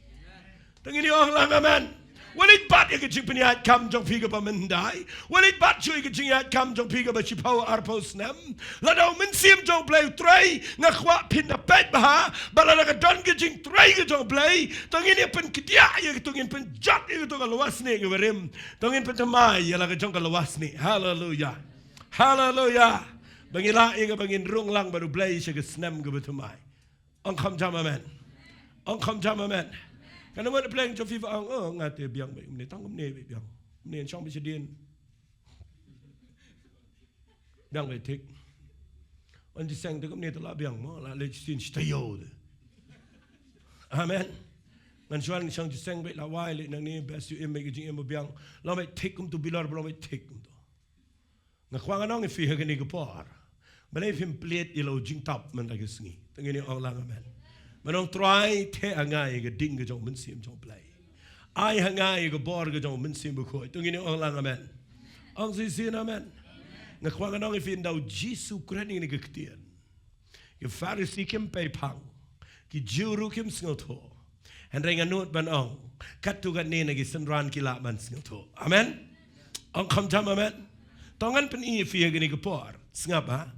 To ngin ïa ong lang amen. Wat leit bat ïa ka jingpynïaid kam jong phi kaba mynhyndai. Wat leit bat shuh ïa ka jingïaid kam jong phi kaba shiphew arphew snem. Lada u Mynsiem jong U Blei u trei, nga kwah phin da peit bha. Bad lada ka don ka jingtrei ka jong U Blei, to ngin ïa pynkdiah ïa kato, ngin pynjot ïa kato ka lwar snieh kaba rim. To ngin pynthymmai ïa la ka jong ka lwar snieh. Haleluya. Haleluya. Ba ngin lah ïa kaba ngin rung lang bad U Blei sha ka snem kaba thymmai. Ong kham jam amen. Ong kham jam amen. Kan mut pleng jong phi ba ong, oh, nga te biang beit kumne, tang kumne beit biang. Kumne shong beit shadien. Biang beit thik. Wan jingïaseng te kumne te la biang mo, la leit shisien shi taïew te. Amen. Ngan shu wan shong jingïaseng beit, la wai leit nangne, best ïa u im beit ka jingim ba biang. Long beit thik kumto, bilor ba long beit thik kumto. Nga kwah ngan ong ïa phi ha kane ka por, balei phim plie ïa la u jingtap mynta ka sngi? To ngin ïa ong lang amen. Ban ong Trai, theh ha nga ïa ka ding ka jong u Mynsiem jong U Blei. Ai ha nga ïa ka bor ka jong u Mynsiem Bakhuid. To ngin ïa ong lang amen. Ong shisien amen. Nga kwah ngan ong ïa phi, ynda u Jisu u kren ïa kane ka ktien, ki Pharisi kim pei phang, ki Jiw ruh kim sngewthuh. Hynrei nga nud ban ong, katto katne na ki synran ki lah ban sngewthuh. Amen. Ong kham jam amen. To ngan pyni ïa phi ha kane ka por. Sngap ha.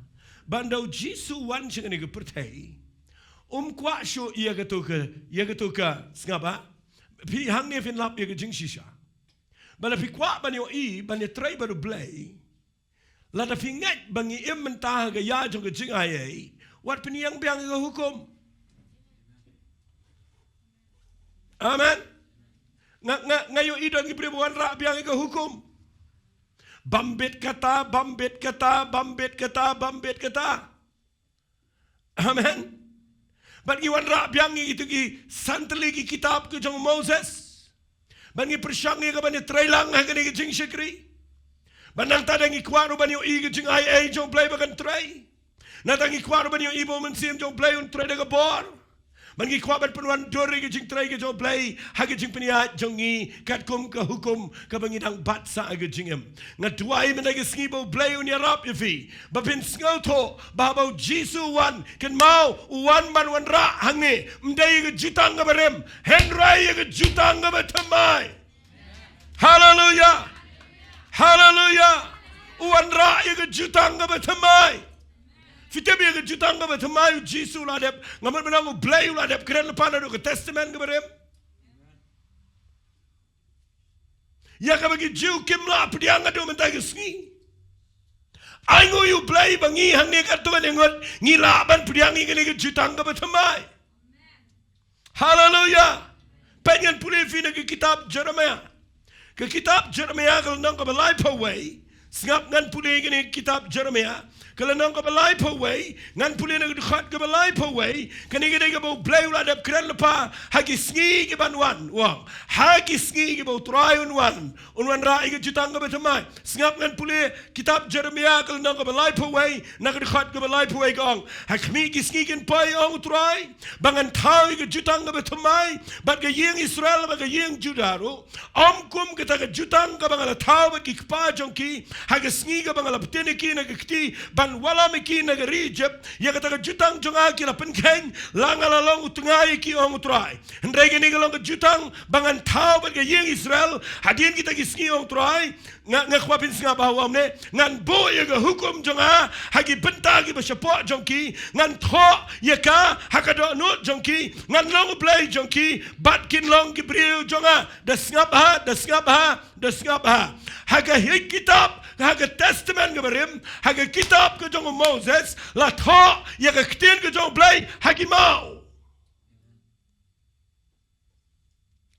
Ba ynda u Jisu u wan sha kane ka pyrthei, um kwah shuh ïa kato ka, ïa kato ka, sngap ha. Phi hangne phin lap ïa ka jingshisha. Ba lada phi kwah ban ïohi, ban ïatrei bad U Blei, lada phi ngeit ba ngi im mynta ha ka ïa jong ka jingai ei, wat pynïeng biang ïa ka hukum. Amen. Nga, nga, nga ïohi don ki briew ba wanrah biang ïa ka hukum. Bam bit kata, bam bit kata, bam bit kata, bam bit kata. Amen. Bad ngi wanrah biang ïa kito ki san tylli ki kitab ka jong u Moses. Bad ngi pyrshang ïa ka ban ïatrei lang ha kane ka jingshakri. Bad nangta da ngi kwah ruh ban ïohi ka jingai ei jong u Blei ba kan trei. Nangta ngi kwah ruh ban ïohi ba u Mynsiem jong u Blei un trei da ka bor. Bad ngi kwah ban pynwandur ïa ka jingtrei ka jong u Blei ha ka jingpynïaid jong ngi katkum ka hukum kaba ngi dang bat sah ha ka jingim. Nga duwai mynta ka sngi ba u Blei un ïarap ïa phi ba phin sngewthuh ba haba u Jisu u wan, kynmaw u wan ban wanrah hangne ym dei ïa ka jutang kaba rim, hynrei ïa ka jutang kaba thymmai. Haleluya. Haleluya. U wanrah ïa ka jutang kaba thymmai. Phi tip ïa ka jutang kaba thymmai u Jisu u la dep, nga mut mynta u Blei u la dep kren lypa naduh ka Testament kaba rim. Ïa kaba ki Jiw kim lah pdiang haduh mynta ka sngi. Ai nguh ïa u Blei ba ngi hangne katto katne ngut ngi lah ban pdiang ïa kane ka jutang kaba thymmai. Haleluya. Peit ngan pule ïa phi na ka kitab Jeremiah. Ka kitab Jeremiah ka lynnong kaba laiphew wei. Sngap ngan pule ïa kane ka kitab Jeremiah. Ka lynnong kaba laiphew wei, ngan pule na ka dkhot kaba laiphew wei, kane ka dei kaba u Blei u la dep kren lypa ha ki sngi ki ban wan, u ong. Ha ki sngi kiba u Trai un wan, un wanrah ïa ka jutang kaba thymmai. Sngap ngan pule kitab Jeremiah ka lynnong kaba laiphew wei, na ka dkhot kaba laiphew wei ka ong. Ha khmih ki sngi kin poi, ong u Trai, ba ngan thaw ïa ka jutang kaba thymmai bad ka ïing Israel bad ka ïing Judah ruh. Ym kum kata ka jutang kaba nga la thaw bad ki kpa jong ki ha ka sngi kaba nga la btin ïa ki na ka kti ban wallam ïa ki na ka ri Egypt. Ïa kata ka jutang jong nga ki la pynkheiñ, la nga la long u tnga ïa ki, ong u Trai. Hynrei kane ka long ka jutang ba ngan thaw bad ka ïing Israel hadien kita ki sngi, ong u Trai. Nga, nga kwah phin sngap bha u ong ne, ngan buh ïa ka hukum jong nga ha ki bynta kiba shapoh jong ki, ngan thoh ïa ka ha ka dohnud jong ki, ngan long u Blei jong ki bad kin long ki briew jong nga. Da sngap bha, da sngap bha, da sngap bha. Ha ka hi kitab, ha ka Testament kaba rim, ha ka kitab ka jong u Moses, la thoh ïa ka ktien ka jong u Blei ha ki maw.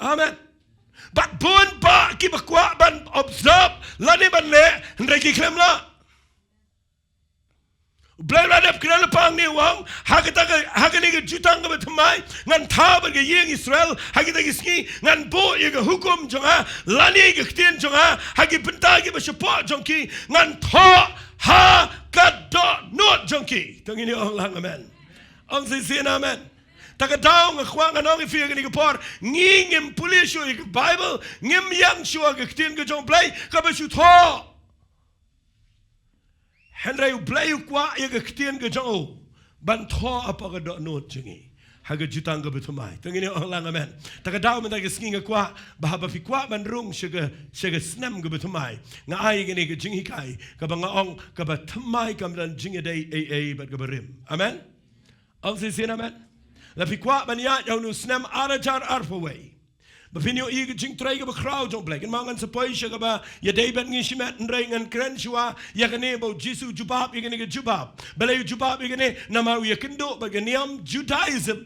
Amen. Bad bun bah kiba kwah ban observe lane ban leh, hynrei ki khlem lah. U Blei u la dep kren lypa hangne, u ong, ha kata ka, ha kane ka jutang kaba thymmai ngan thaw bad ka ïing Israel ha kita ki sngi, ngan buh ïa ka hukum jong nga lane ïa ka ktien jong nga ha ki bynta kiba shapoh jong ki, ngan thoh ha ka dohnud jong ki. To ngin ong lang amen. Ong shisien amen. Ta ka daw nga kwah ngan ong ïa phi ha kane ka por, ngi ngim pule shuh ïa ka Bible, ngim ïeng shuh ha ka ktien ka jong u Blei kaba shu thoh. Hynrei u Blei u kwah ïa ka ktien ka jong u ban thoh hapoh ka dohnud jong ngi ha ka jutang kaba thymmai. To ngin ong lang amen. Ta ka daw mynta ka sngi nga kwah ba haba phi kwah ban rung sha ka, sha ka snem kaba thymmai, nga ai ïa kane ka jinghikai kaba nga ong kaba thymmai kam don jingïadei ei ei bad kaba rim. Amen. Ong shisien amen. La phi kwah ban ïaid ha une u snem ar hajar arphew wei, ba phin ïohi ka jingtrei kaba khraw jong u Blei. Kynmaw ngan sa poi sha kaba ïadei bad ngi shimet, hynrei ngan kren shuwa ïa kane ba u Jisu u jubab ïa kane ka jubab. Balei u jubab ïa kane? Namar u ïakynduh bad ka niam Judaism.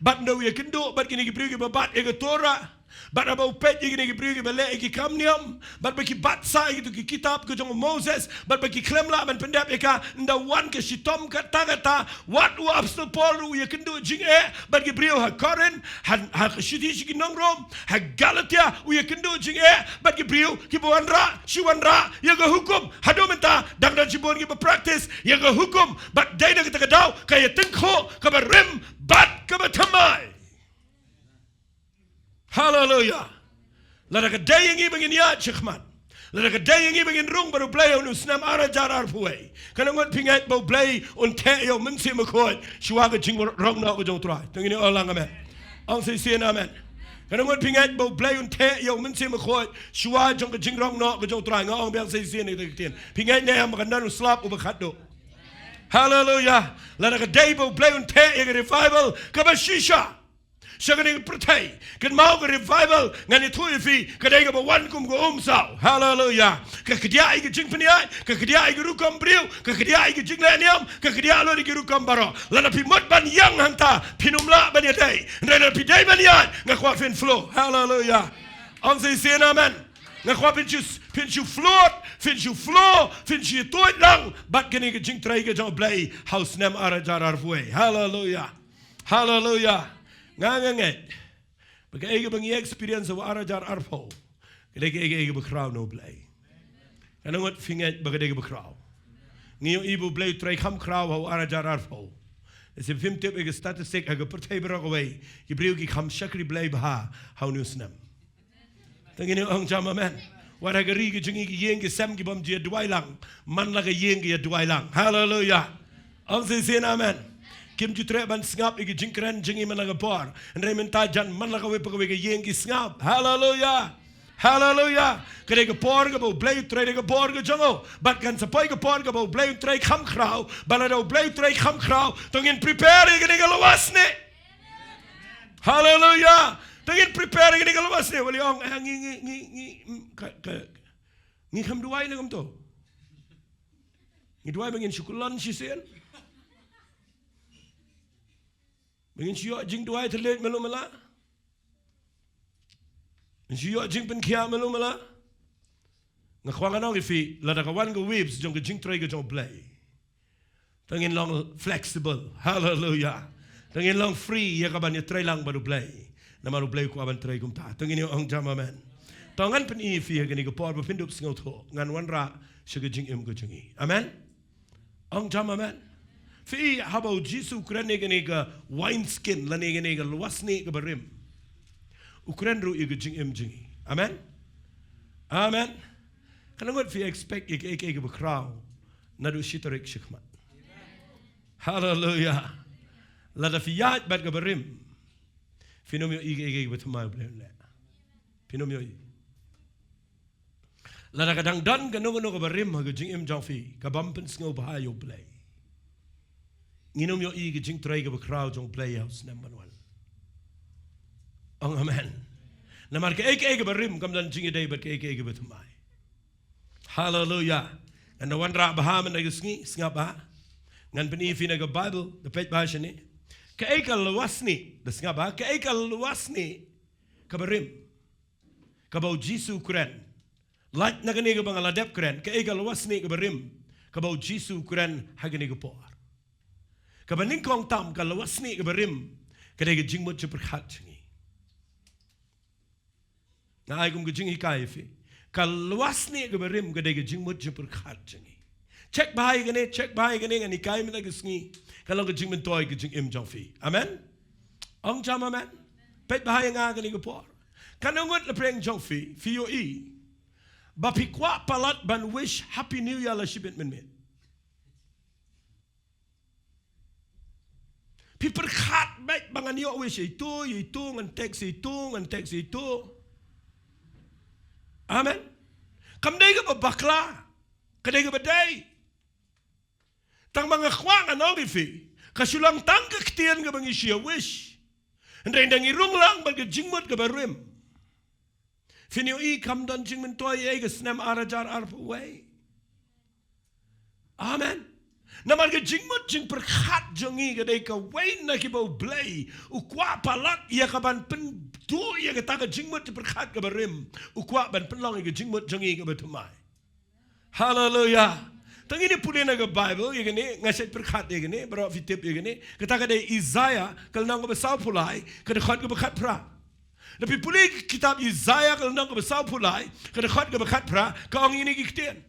Bad ynda u ïakynduh bad kine ki briew kiba bat ïa ka Torah. Bad haba u peit ïa kine ki briew kiba leh ïa ki kam niam, bad ba ki bat sah ïa kito ki kitab ka jong u Moses, bad ba ki khlem lah ban pyndep ïa ka, ynda wan ka shitom katta katta, wat u Apostol Paul ruh u ïakynduh jingeh bad ki briew ha Korinth, ha, ha ka shithi sha ki nong Rom, ha Galatia u ïakynduh jingeh bad ki briew kiba wanrah shi wanrah ïa ka hukum. Haduh mynta dang don shibun kiba practice ïa ka hukum, bad dei na kata ka daw ka ïatyngkhuh kaba rim bad kaba thymmai. Haleluya. Lada ka dei ïa ngi ba ngin ïaid shakhmat, lada ka dei ïa ngi ba ngin rung bad u Blei ha une u snem ar hajar arphew wei, kane ngut phi ngeit ba u Blei un theh ïa u Mynsiem Bakhuid shuwa ka jingrong noh ka jong u Trai? To ngin ong lang amen. Ong shisien amen. Kane ngut phi ngeit ba u Blei un theh ïa u Mynsiem Bakhuid shuwa jong ka jingrong noh ka jong u Trai? Nga ong biang shisien ïa ka ktien, phi ngeit ne em ba kan don u slap uba khatduh? Haleluya. Lada ka dei ba u Blei un theh ïa ka revival kaba shisha sha kane ka pyrthei, kynmaw ka revival ngan ïathuh ïa phi ka dei kaba wan kum ka umsaw. Haleluya. Ka kdiah ïa ka jingpynïaid, ka kdiah ïa ka rukom briew, ka kdiah ïa ka jingleh niam, ka kdiah lut ïa ka rukom baroh. Lada phi mut ban ïeng hangta phin ym lah ban ïadei. Hynrei lada phi dei ban ïaid, nga kwah phin flow. Haleluya. Ong shisien amen. Nga kwah phin shu, phin shu float, phin shu flow, phin shu ïatuid lang bad kane ka jingtrei ka jong u Blei ha u snem ar hajar arphew wei. Haleluya. Haleluya. Nga nga ngeit ba kaei kaba ngi experience ha u ar hajar arphew ka dei kaei kaei kaba khraw na u Blei. Nga ngut phi ngeit ba ka dei kaba khraw. Ngi ïohi ba u Blei u trei kham khraw ha u ar hajar arphew. Lehse phim tip ïa ka statistic ha ka pyrthei baroh kawei ki briew ki kham shakri Blei bha ha une u snem. Te ngin ong jam amen. Wat ha ka ri ka jong ngi ki ïing ki sem ki bym ju ïa duwai lang, man la ka ïing ki ïa duwai lang. Haleluya. Ong shisien amen. Kim ju treh ban sngap ïa ka jingkren jong ngi man la ka por. Hynrei mynta jan man la kawei pa kawei ka ïing ki sngap. Haleluya. Haleluya. Ka dei ka por kaba u Blei u trei da ka bor ka jong u. Bad kan sa poi ka por kaba u Blei u trei kham khraw. Bad lada u Blei u trei kham khraw, to ngin prepare ïa kane ka lwasnieh. Haleluya. Te ngin prepare ïa kane ka lwasnieh. Wat la ong, eh, ngi, ngi, ngi, ngi, mm, ka, ka, ngi kham duwai ne kumto. Ngi duwai ba ngin shu kyllon shisien. Ba ngin shu ïoh jingduwai thylliej malu mala. Ngin shu ïoh jingpynkhiah malu mala. Nga kwah ngan ong ïa phi, lada ka wan ka waves jong ka jingtrei ka jong u Blei, to ngin long flexible. Haleluya. To ngin long free ïa kaban ïatrei lang bad u Blei. Namar u Blei u kwah ban trei kumta. To ngin ïa ong jam amen. To ngan pyni ïa phi ha kane ka por ba phin dup sngewthuh. Ngan wanrah sha ka jingim ka jong ngi. Amen. Ong jam amen. Phi i haba u Jisu u kren ïa kane ka wine skin lane kane ka lwasnieh kaba rim, u kren ruh ïa ka jingim jong ngi. Amen. Amen. Kan ngut phi expect ïa kaei kaei kaba khraw naduh shi tarik shakhmat. Haleluya. Lada phi ïaid bad kaba rim, phin ym ïohi kaei kaei kaba thymmai u Blei un leh. Phin ym ïohi. Lada ka dang don kano kano kaba rim ha ka jingim jong phi ka bym pynsngewbha ïa u Blei, ngin ym ïohi ka jingtrei kaba khraw jong u Blei ha u snem ban wan. Ong amen. Namar kaei kaei kaba rim kam don jingïadei bad kaei kaei kaba thymmai. Haleluya. Ngan da wanrah bha mynta ka sngi, sngap bha. Ngan pyni ïa phi na ka Baibl, da peit bha shane. Kaei ka lwasnieh, da sngap bha, kaei ka lwasnieh kaba rim kaba u Jisu u kren? Lait na kane kaba nga la dep kren, kaei ka lwasnieh kaba rim kaba u Jisu u kren ha kane ka por? Kaba nyngkong tam, ka lwasnieh kaba rim ka dei ka jingmut jingpyrkhat jong ngi. Nga ai kum ka jinghikai ïa phi. Ka lwasnieh kaba rim ka dei ka jingmut jingpyrkhat jong ngi. Check bha ïa kane, check bha ïa kane, ngan hikai mynta ka sngi. Ka long ka jingmyntoi ka jingim jong phi. Amen. Ong jam amen. Peit bha ïa nga kane ka por. Kan ngut la pyrshang jong phi, phi ïohi ba phi kwah palat ban wish Happy New Year la shibit mynmiet. Phi pyrkhat beit ba ngan ïoh wish ïa itu, ïa itu, ngan text ïa itu, ngan text ïa itu. Amen. Kam dei kaba bakla, ka dei kaba dei. Tang ba nga kwah ngan ong ïa phi, ka shu long tang ka ktien kaba ngi shu ïa wish. Hynrei ynda ngi rung lang bad ka jingmut kaba rim, phin ïohi kam don jingmyntoi ei ka snem ar hajar arphew wei. Amen. Namar ka jingmut jingpyrkhat jong ngi ka dei kawei na kiba u Blei u kwah palat ïa kaban pynduh ïa kata ka jingmut jingpyrkhat kaba rim. U kwah ban pynlong ïa ka jingmut jong ngi kaba thymmai. Haleluya. Te ngin ïa pule na ka Baibl ïa kane, nga shait pyrkhat ïa kane, baroh phi tip ïa kane. Kata ka dei Isaiah ka lynnong kaba sawphew lai, ka dkhot kaba khatphra. Lada phi pule kitab Isaiah ka lynnong kaba sawphew lai, ka dkhot kaba khatphra, ka ong ïa kine ki ktien.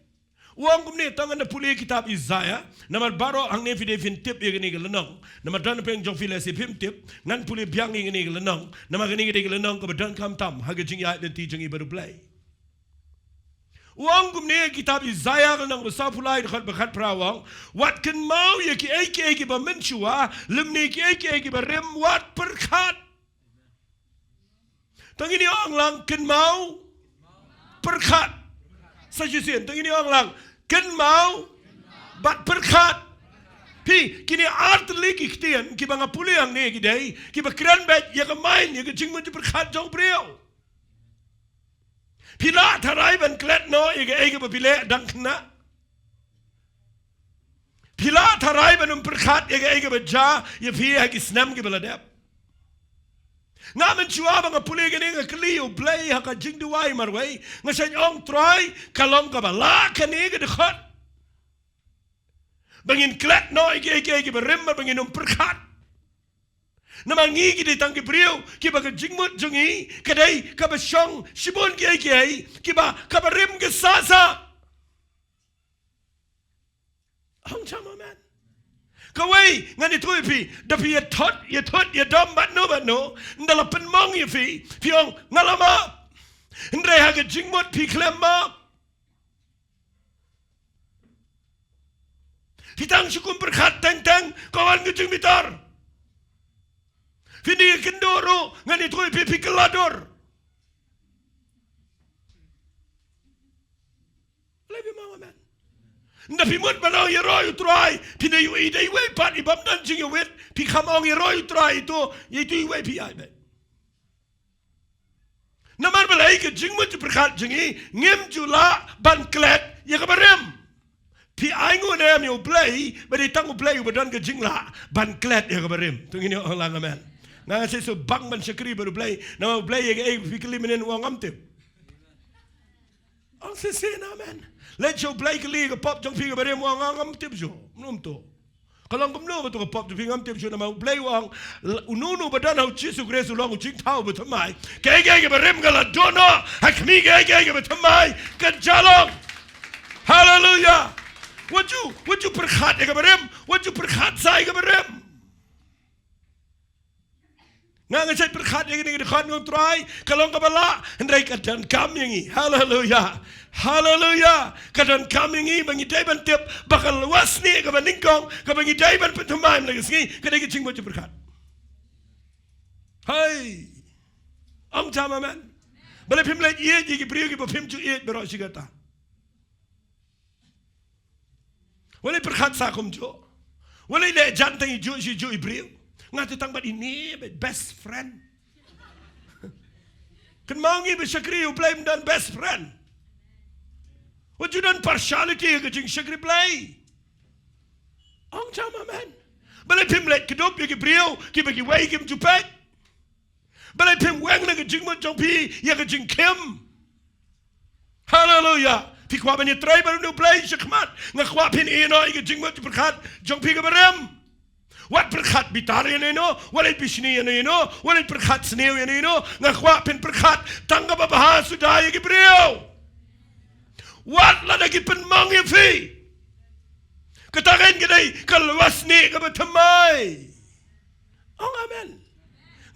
U ong kumne, to ngan da pule kitab Isaiah, namar baroh hangne phi dei phin tip ïa kane ka lynnong. Namar don pdeng jong phi lehse phim tip, ngan pule biang ïa kane ka lynnong. Namar kane ka dei ka lynnong kaba don khamtam ha ka jingïaid lynti jong ngi bad u Blei. U ong kumne, kitab Isaiah ka lynnong ba sawphew lai, dkhot ba khatphra, u ong, wat kynmaw ïa kiei kiei kiba mynshuwa, lymne kiei kiei kiba rim, wat pyrkhat. To ngin ïa ong lang, kynmaw, pyrkhat. Sa shisien, to ngin ïa ong lang, kynmaw bad pyrkhat. Phi, kine ar tylli ki ktien kiba nga pule hangne ki dei kiba kren beit ïa ka mind, ïa ka jingmut jingpyrkhat jong u briew. Phi lah tharai ban klet noh ïa kaei kaba phi leh dang khynnah? Phi lah tharai ban ym pyrkhat ïa kaei kaba jia ïa phi ha ki snem kiba la dep? Nga mynshuwa ba nga pule kane nga kylli ïa u Blei ha ka jingduwai marwei, nga shait ong, Trai, ka long kaba lah kane ka dkhot ba ngin klet noh ïa kiei kiei kiba rim, ba ngin ym pyrkhat. Namar ngi ki dei tang ki briew kiba ka jingmut jong ngi ka dei kaba shong shibun kiei kiei kiba kaba rim ka sah sah. Ong jam amen. Kawei ngan ïathuh ïa phi, da phi ïathot ïathot ïadom bad no bad no, ynda la pynmong ïa phi, phi ong nga la map. Hynrei ha ka jingmut phi khlem map. Phi tang shu kum pyrkhat teng teng, ka wan ka jingbitar. Phi dei kynduh ruh, ngan ïathuh ïa phi, phi kylla dur. Lei phi map amen. Ynda phi mut ban ong ïaroh ïa u Trai, phi dei ïa u, i dei iwei pat i bym don jingïawit, phi kham ong ïaroh ïa u Trai, ito, ito iwei phi ai beit. Namar balei? Ka jingmut jingpyrkhat jong ngi ngim ju lah ban klet ïa kaba rim. Phi ai nguh ne em ïa U Blei ba dei tang U Blei uba don ka jinglah ban klet ïa kaba rim. To ngin ong lang amen. Nga nga shisha bang ban shakri bad U Blei. Namar U Blei ïa kaei phi kylli mynnin u ong ngam tip. Ong shisien amen. Leit sha U Blei kylli ka pop jong phi kaba rim u ong ngam tip shuh. Mynno to. Ka long kumno ba to ka pop jong phi ngam tip shuh namar U Blei u ong, uno uno ba don ha U Jisu Khrist u long u jingthaw bathymmai. Kaei kaei kaba rim ka la don noh ha khmih kaei kaei kaba thymmai ka jia long. Haleluya. Wat ju, wat ju pyrkhat ïa kaba rim, wat ju pyrkhat sa ïa kaba rim. Nga nga shait pyrkhat ïa kane ka dkhot, nga ong Trai, ka long kaba lah, hynrei ka donkam ïa ngi. Haleluya. Haleluya. Ka donkam ïa ngi ba ngi dei ban tip ba ka lwasnieh kaba nyngkong kaba ngi dei ban pynthymmai man la ka sngi ka dei ka jingmut jingpyrkhat. Hai. Ong jam amen. Balei phim leit ïeit ïa ki briew kiba phim ju ïeit baroh shi katta? Balei pyrkhat sa kumjuh? Balei leh jan tang i juh shi juh i briew? Nga te tang bad ine bad best friend. Kynmaw ngi ba shakri U Blei ym don best friend. Wat ju don partiality ha ka jingshakri Blei. Ong jam amen. Balei phim leit kdup ïa ki briew kiba kiwei kim ju peit? Balei phim weng na ka jingmut jong phi ïa ka jingkhim? Haleluya. Phi kwah ban ïatrei bad U Blei shakhmat, nga kwah phin ïeh noh ïa ka jingmut jingpyrkhat jong phi kaba rim. Wat pyrkhat bitar ïa no ïa no, wat leit bishni ïa no ïa no, wat leit pyrkhat sniew ïa no ïa no. Nga kwah phin pyrkhat tang kaba bha suda ïa ki briew. Wat lada ki pynmong ïa phi. Kata kein ka dei ka lwasnieh kaba thymmai. Ong amen.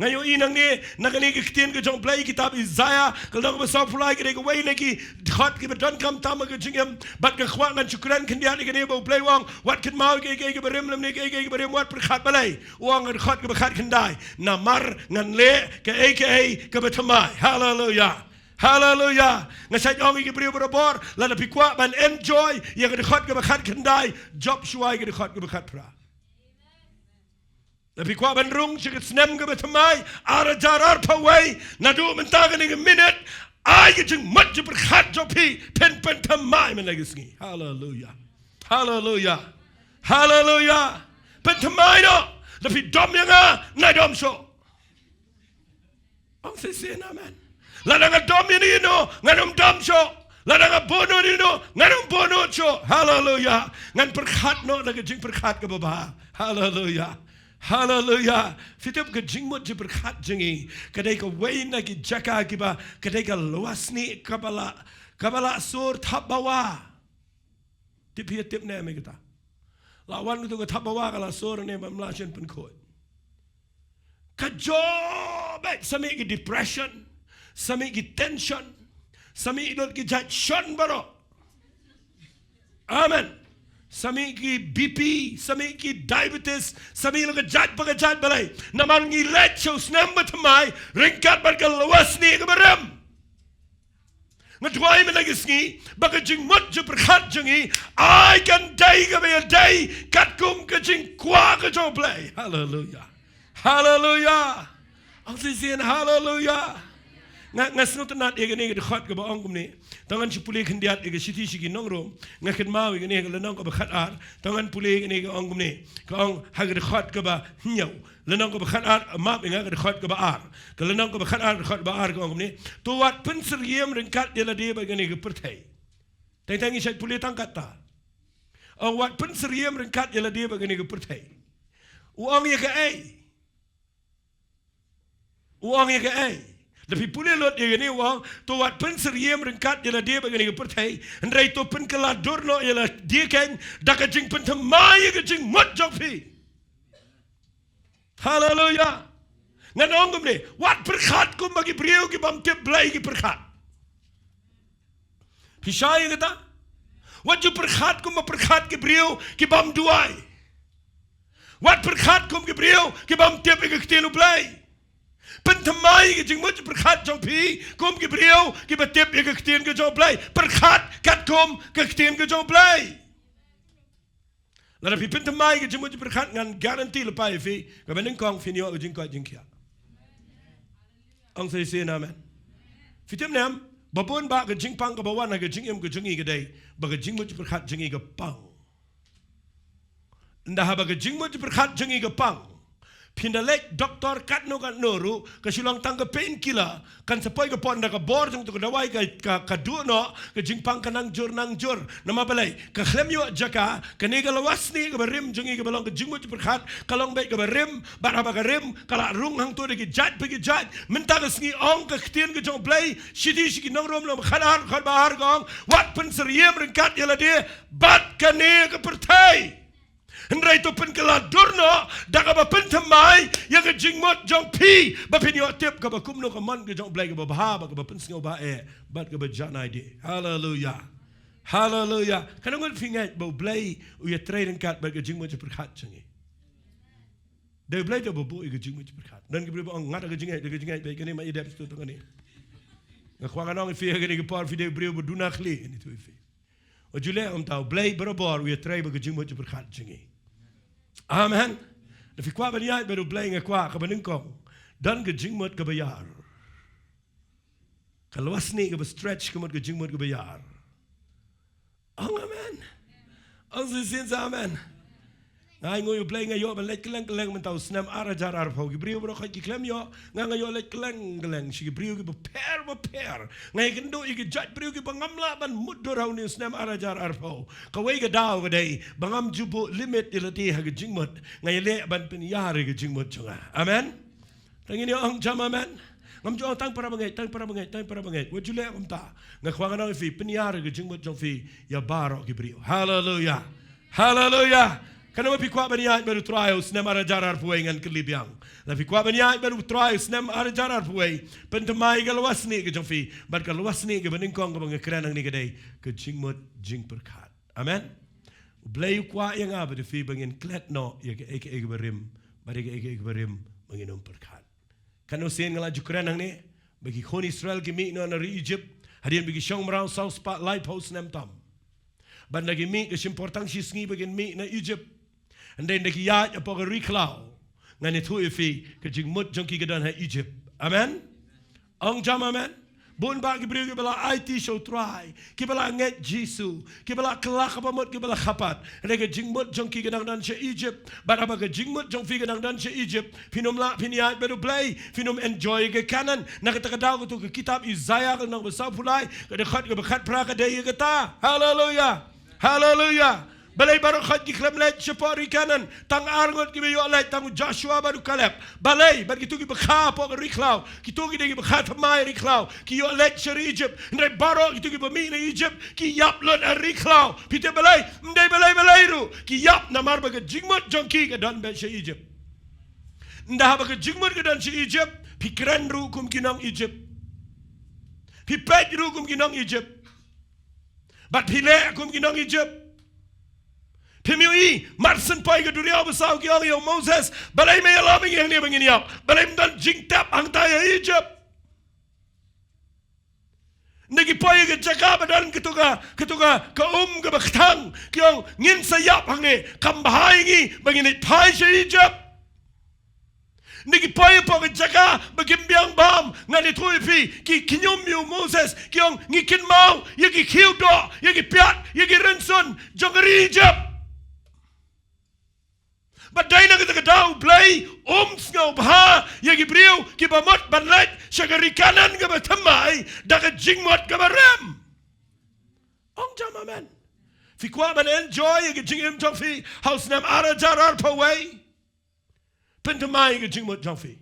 Nga ïohi nangne na kane ka ktien ka jong U Blei, kitab Isaiah ka lynnong kaba sawphew lai, ka dei kawei na ki dkhot kiba donkam tam ha ka jingim. Bad nga kwah ngan shu kren khyndiat ïa kane ba U Blei u ong, wat kynmaw ïa kaei kaei kaba rim lymne kaei kaei kaba rim, wat pyrkhat balei. U ong ha ka dkhot kaba khatkhyndai, namar ngan leh kaei kaei kaba thymmai. Haleluya. Haleluya. Nga shait ong ïa ki briew barabor, lada phi kwah ban enjoy ïa ka dkhot kaba khatkhyndai, jop shuwa ïa ka dkhot kaba khatphra. Lada phi kwah ban rung sha ka snem kaba thymmai, ar hajar arphew wei, naduh mynta kane ka minit, ai ka jingmut jingpyrkhat jong phi, phin pynthymmai man la ka sngi. Haleluya. Haleluya. Haleluya. Pynthymmai noh. Lada phi dom ïa nga, nai dom shuh. Ong shisien amen. Lada nga dom ïa no ïa no, ngan ym dom shuh. Lada nga buhnud ïa no, ngan ym buhnud shuh. Haleluya. Ngan pyrkhat noh da ka jingpyrkhat kaba bha. Haleluya. Haleluya. Phi tip, ka jingmut jingpyrkhat jong ngi ka dei kawei na ki jaka kiba ka dei ka lwasnieh kaba la, kaba la sur thapbawa. Tip phi, tip ne em ïa kata? La wan kato ka thapbawa ka la sur ne em, ym lah shen pynkhuid. Ka jop beit, sa mih ki depression, sa mih ki tension, sa mih ki lut ki jait shon baroh. Amen. Sa mih ki B P, sa mih ki diabetes, sa mih la ka jait pa ka jait, balei? Namar ngi leit sha u snem bathymmai ryngkat bad ka lwasnieh kaba rim. Nga duwai mynta ka sngi ba ka jingmut jingpyrkhat jong ngi ai kan dei kaba ïadei katkum ka jingkwah ka jong U Blei. Haleluya. Haleluya. Ong shisien haleluya. Nga, nga sngewtynnat ïa kane ka dkhot kaba ong kumne. To ngan shu pule khyndiat ïa ka shithi sha ki nong Rom. Nga kynmaw ïa kane ka lynnong kaba khatar. To ngan pule ïa kane ka ong kumne. Ka ong ha ka dkhot kaba hynñiew. Lynnong kaba khatar, map ïa nga, ka dkhot kaba ar. Ka lynnong kaba khatar, dkhot ba ar, ka ong kumne. To wat pynsyriem ryngkat ïa lade bad kane ka pyrthei. Teng teng ngi shait pule tang katta. Ong wat pynsyriem ryngkat ïa lade bad kane ka pyrthei. U ong ïa kaei? U ong ïa kaei? Lada phi pule lut ïa kane u ong, to wat pynsyriem ryngkat ïa lade bad kane ka pyrthei, hynrei to pynkylla dur noh ïa lade kein da ka jingpynthymmai ïa ka jingmut jong phi. Haleluya. Ngan ong kumne, wat pyrkhat kumba ki briew ki bym tip Blei ki pyrkhat. Phi shai ïa kata? Wat ju pyrkhat kumba pyrkhat ki briew ki bym duwai. Wat pyrkhat kum ki briew ki bym tip ïa ka ktien u Blei. Pynthymmai ïa ka jingmut pyrkhat jong phi kum ki briew kiba tip ïa ka ktien ka jong u Blei. Pyrkhat katkum ka ktien ka jong u Blei. Lada phi pynthymmai ka jingmut jingpyrkhat, ngan guarantee lypa ïa phi, kaba nyngkong phin ïoh ka jingkoit jingkhiah. Ong sa shisien amen. Phi tip ne em, ba bun ba ka jingpang kaba wan ha ka jingim ka jong ngi ka dei ba ka jingmut jingpyrkhat jong ngi ka pang. Ynda haba ka jingmut jingpyrkhat jong ngi ka pang, phin da leit doktor katno katno ruh, ka shu long tang ka painkiller, kan sa poi ka pon da ka bor jong tu ka dawai ka, ka, ka duh noh, ka jingpang ka nang jur nang jur. Namar balei? Ka khlem ïoh jaka, kane ka lwasniang kaba rim jong ngi kaba long ka jingmut jingpyrkhat, ka long beit kaba rim, bad haba ka rim, ka la rung hangto da ki jait pa ki jait. Mynta ka sngi ong ka ktien ka jong u Blei, shithi sha ki nong Rom lynnong khatar, khatba ar ka ong, wat pynsyriem ryngkat ïa lade bad kane ka pyrthei. Hynrei to pynkylla dur noh da kaba pynthymmai ïa ka jingmut jong phi, ba phin ïoh tip kaba kumno ka mon ka jong u Blei kaba bha, ba kaba pynsngewbha eh, bad kaba janai de. Haleluya. Haleluya. Katno ngut phi ngeit ba u Blei u ïatrei ryngkat bad ka jingmut jingpyrkhat jong ngi? Dei u Blei te ba buh ïa ka jingmut jingpyrkhat. Don ki briew ba ong, nga da ka jingngeit, da ka jingngeit, ba kane ma i dep tu tang kane. Nga kwah ngan ong ïa phi ha kane ka por, phi dei u briew ba duna khlieh, ngan ïathuh ïa phi. Wat ju leh kumta, u Blei barabor u ïatrei bad ka jingmut jingpyrkhat jong ngi. Amen. Lada phi kwah ban ïaid bad u Blei, nga kwah kaba nyngkong, don ka jingmut kaba ïar. Ka lwasniang kaba stretch ka mut ka jingmut kaba ïar. Ong amen. Ong shisien sa amen. Nga ai nguh ïa u Blei, nga ïoh ban leit kylleng kylleng mynta u snem ar hajar arphew. Ki briew baroh khoit ki khlem ïoh, nga, nga ïoh leit kylleng kylleng sha ki briew kiba pher ba pher. Nga ïakynduh ïa ki jait briew kiba ngam lah ban mutdur ha une u snem ar hajar arphew. Kawei ka daw ka dei ba ngam ju buh limit ïa lade ha ka jingmut. Nga ïaleh ban pynïar ïa ka jingmut jong nga. Amen. Tang ngin ïa ong jam amen. Ngam ju ong tang para bangeit, tang para bangeit, tang para bangeit. Wat ju leh kumta. Nga kwah ngan ong ïa phi, pynïar ïa ka jingmut jong phi ïa baroh ki briew. Haleluya. Haleluya. Katno phi kwah ban ïaid bad u Trai u snem ar hajar arphew wei, ngan kylli biang. Lada phi kwah ban ïaid bad u Trai u snem ar hajar arphew wei, pynthymmai ka lwasniang ka jong phi bad ka lwasniang kaba nyngkong kaba nga kren hangne ka dei ka jingmut jingpyrkhat. Amen. U Blei u kwah ïa nga bad ïa phi ba ngin klet noh ïa kaei kaei kaba rim, bad ïa kaei kaei kaba rim ba ngin ym pyrkhat. Katno sien nga la ju kren hangne ba ki khun Israel ki mih noh na ri Egypt hadien ba ki shong mraw saw spah laiphew snem tam. Bad ynda ki mih, ka shim por tang shi sngi ba kin mih na Egypt. Hynrei ynda ki ïaid hapoh ka ri khlaw, ngan ïathuh ïa phi, ka jingmut jong ki ka don ha Egypt. Amen. Ong jam amen. Bun bah ki briew kiba la aiti sha u Trai, kiba la ngeit Jisu, kiba la kylla kaba mut, kiba la khapat. Hynrei ka jingmut jong ki ka dang don sha Egypt. Bad haba ka jingmut jong phi ka dang don sha Egypt, phin ym lah phin ïaid bad u Blei, phin ym enjoy ka Kanaan. Na kata ka daw, kato ka kitab Isaiah ka lynnong ba sawphew lai, ka dkhot kaba khatphra ka dei ïa kata. Haleluya. Haleluya. Balei baroh khoit ki khlem leit shapoh ri Kanaan? Tang ar ngut kiba ïoh leit, tang u Joshua bad u Kaleb. Balei? Bad kito kiba kha hapoh ka ri khlaw, kito ki dei kiba kha thymmai ri khlaw, ki ïoh leit sha ri Egypt. Hynrei baroh kito kiba mih na Egypt ki ïap lut ha ri khlaw. Phi tip balei? Ym dei balei balei ruh. Ki ïap namar ba ka jingmut jong ki ka don beit sha Egypt. Ynda haba ka jingmut ka don sha Egypt, phi kren ruh kum ki nong Egypt. Phi peit ruh kum ki nong Egypt. Bad phi leh kum ki nong Egypt. Phim ïohi, mar shen poi ka duriaw basaw ki ong ïa u Moses, balei me ïalam ïa ngi hangne ba ngin ïap? Balei ym don jingtep hangtai ha Egypt? Ynda ki poi ïa ka jaka ba don kato ka, kato ka, ka um kaba kthang, ki ong ngin sa ïap hangne, kam bha ïa ngi ba ngin leit phai sha Egypt. Ynda ki poi hapoh ka jaka ba kim biang bam, ngan ïathuh ïa phi, ki kynñium ïa u Moses, ki ong ngi kynmaw ïa ki khiew doh, ïa ki piat, ïa ki rynsun jong ka ri Egypt. Bad dei na kata ka daw u Blei um sngewbha ïa ki briew kiba mut ban leit sha ka ri Kanaan kaba thymmai da ka jingmut kaba rem. Ong jam amen. Phi kwah ban enjoy ïa ka jingim jong phi ha u snem ar hajar arphew wei? Pynthymmai ka jingmut jong phi.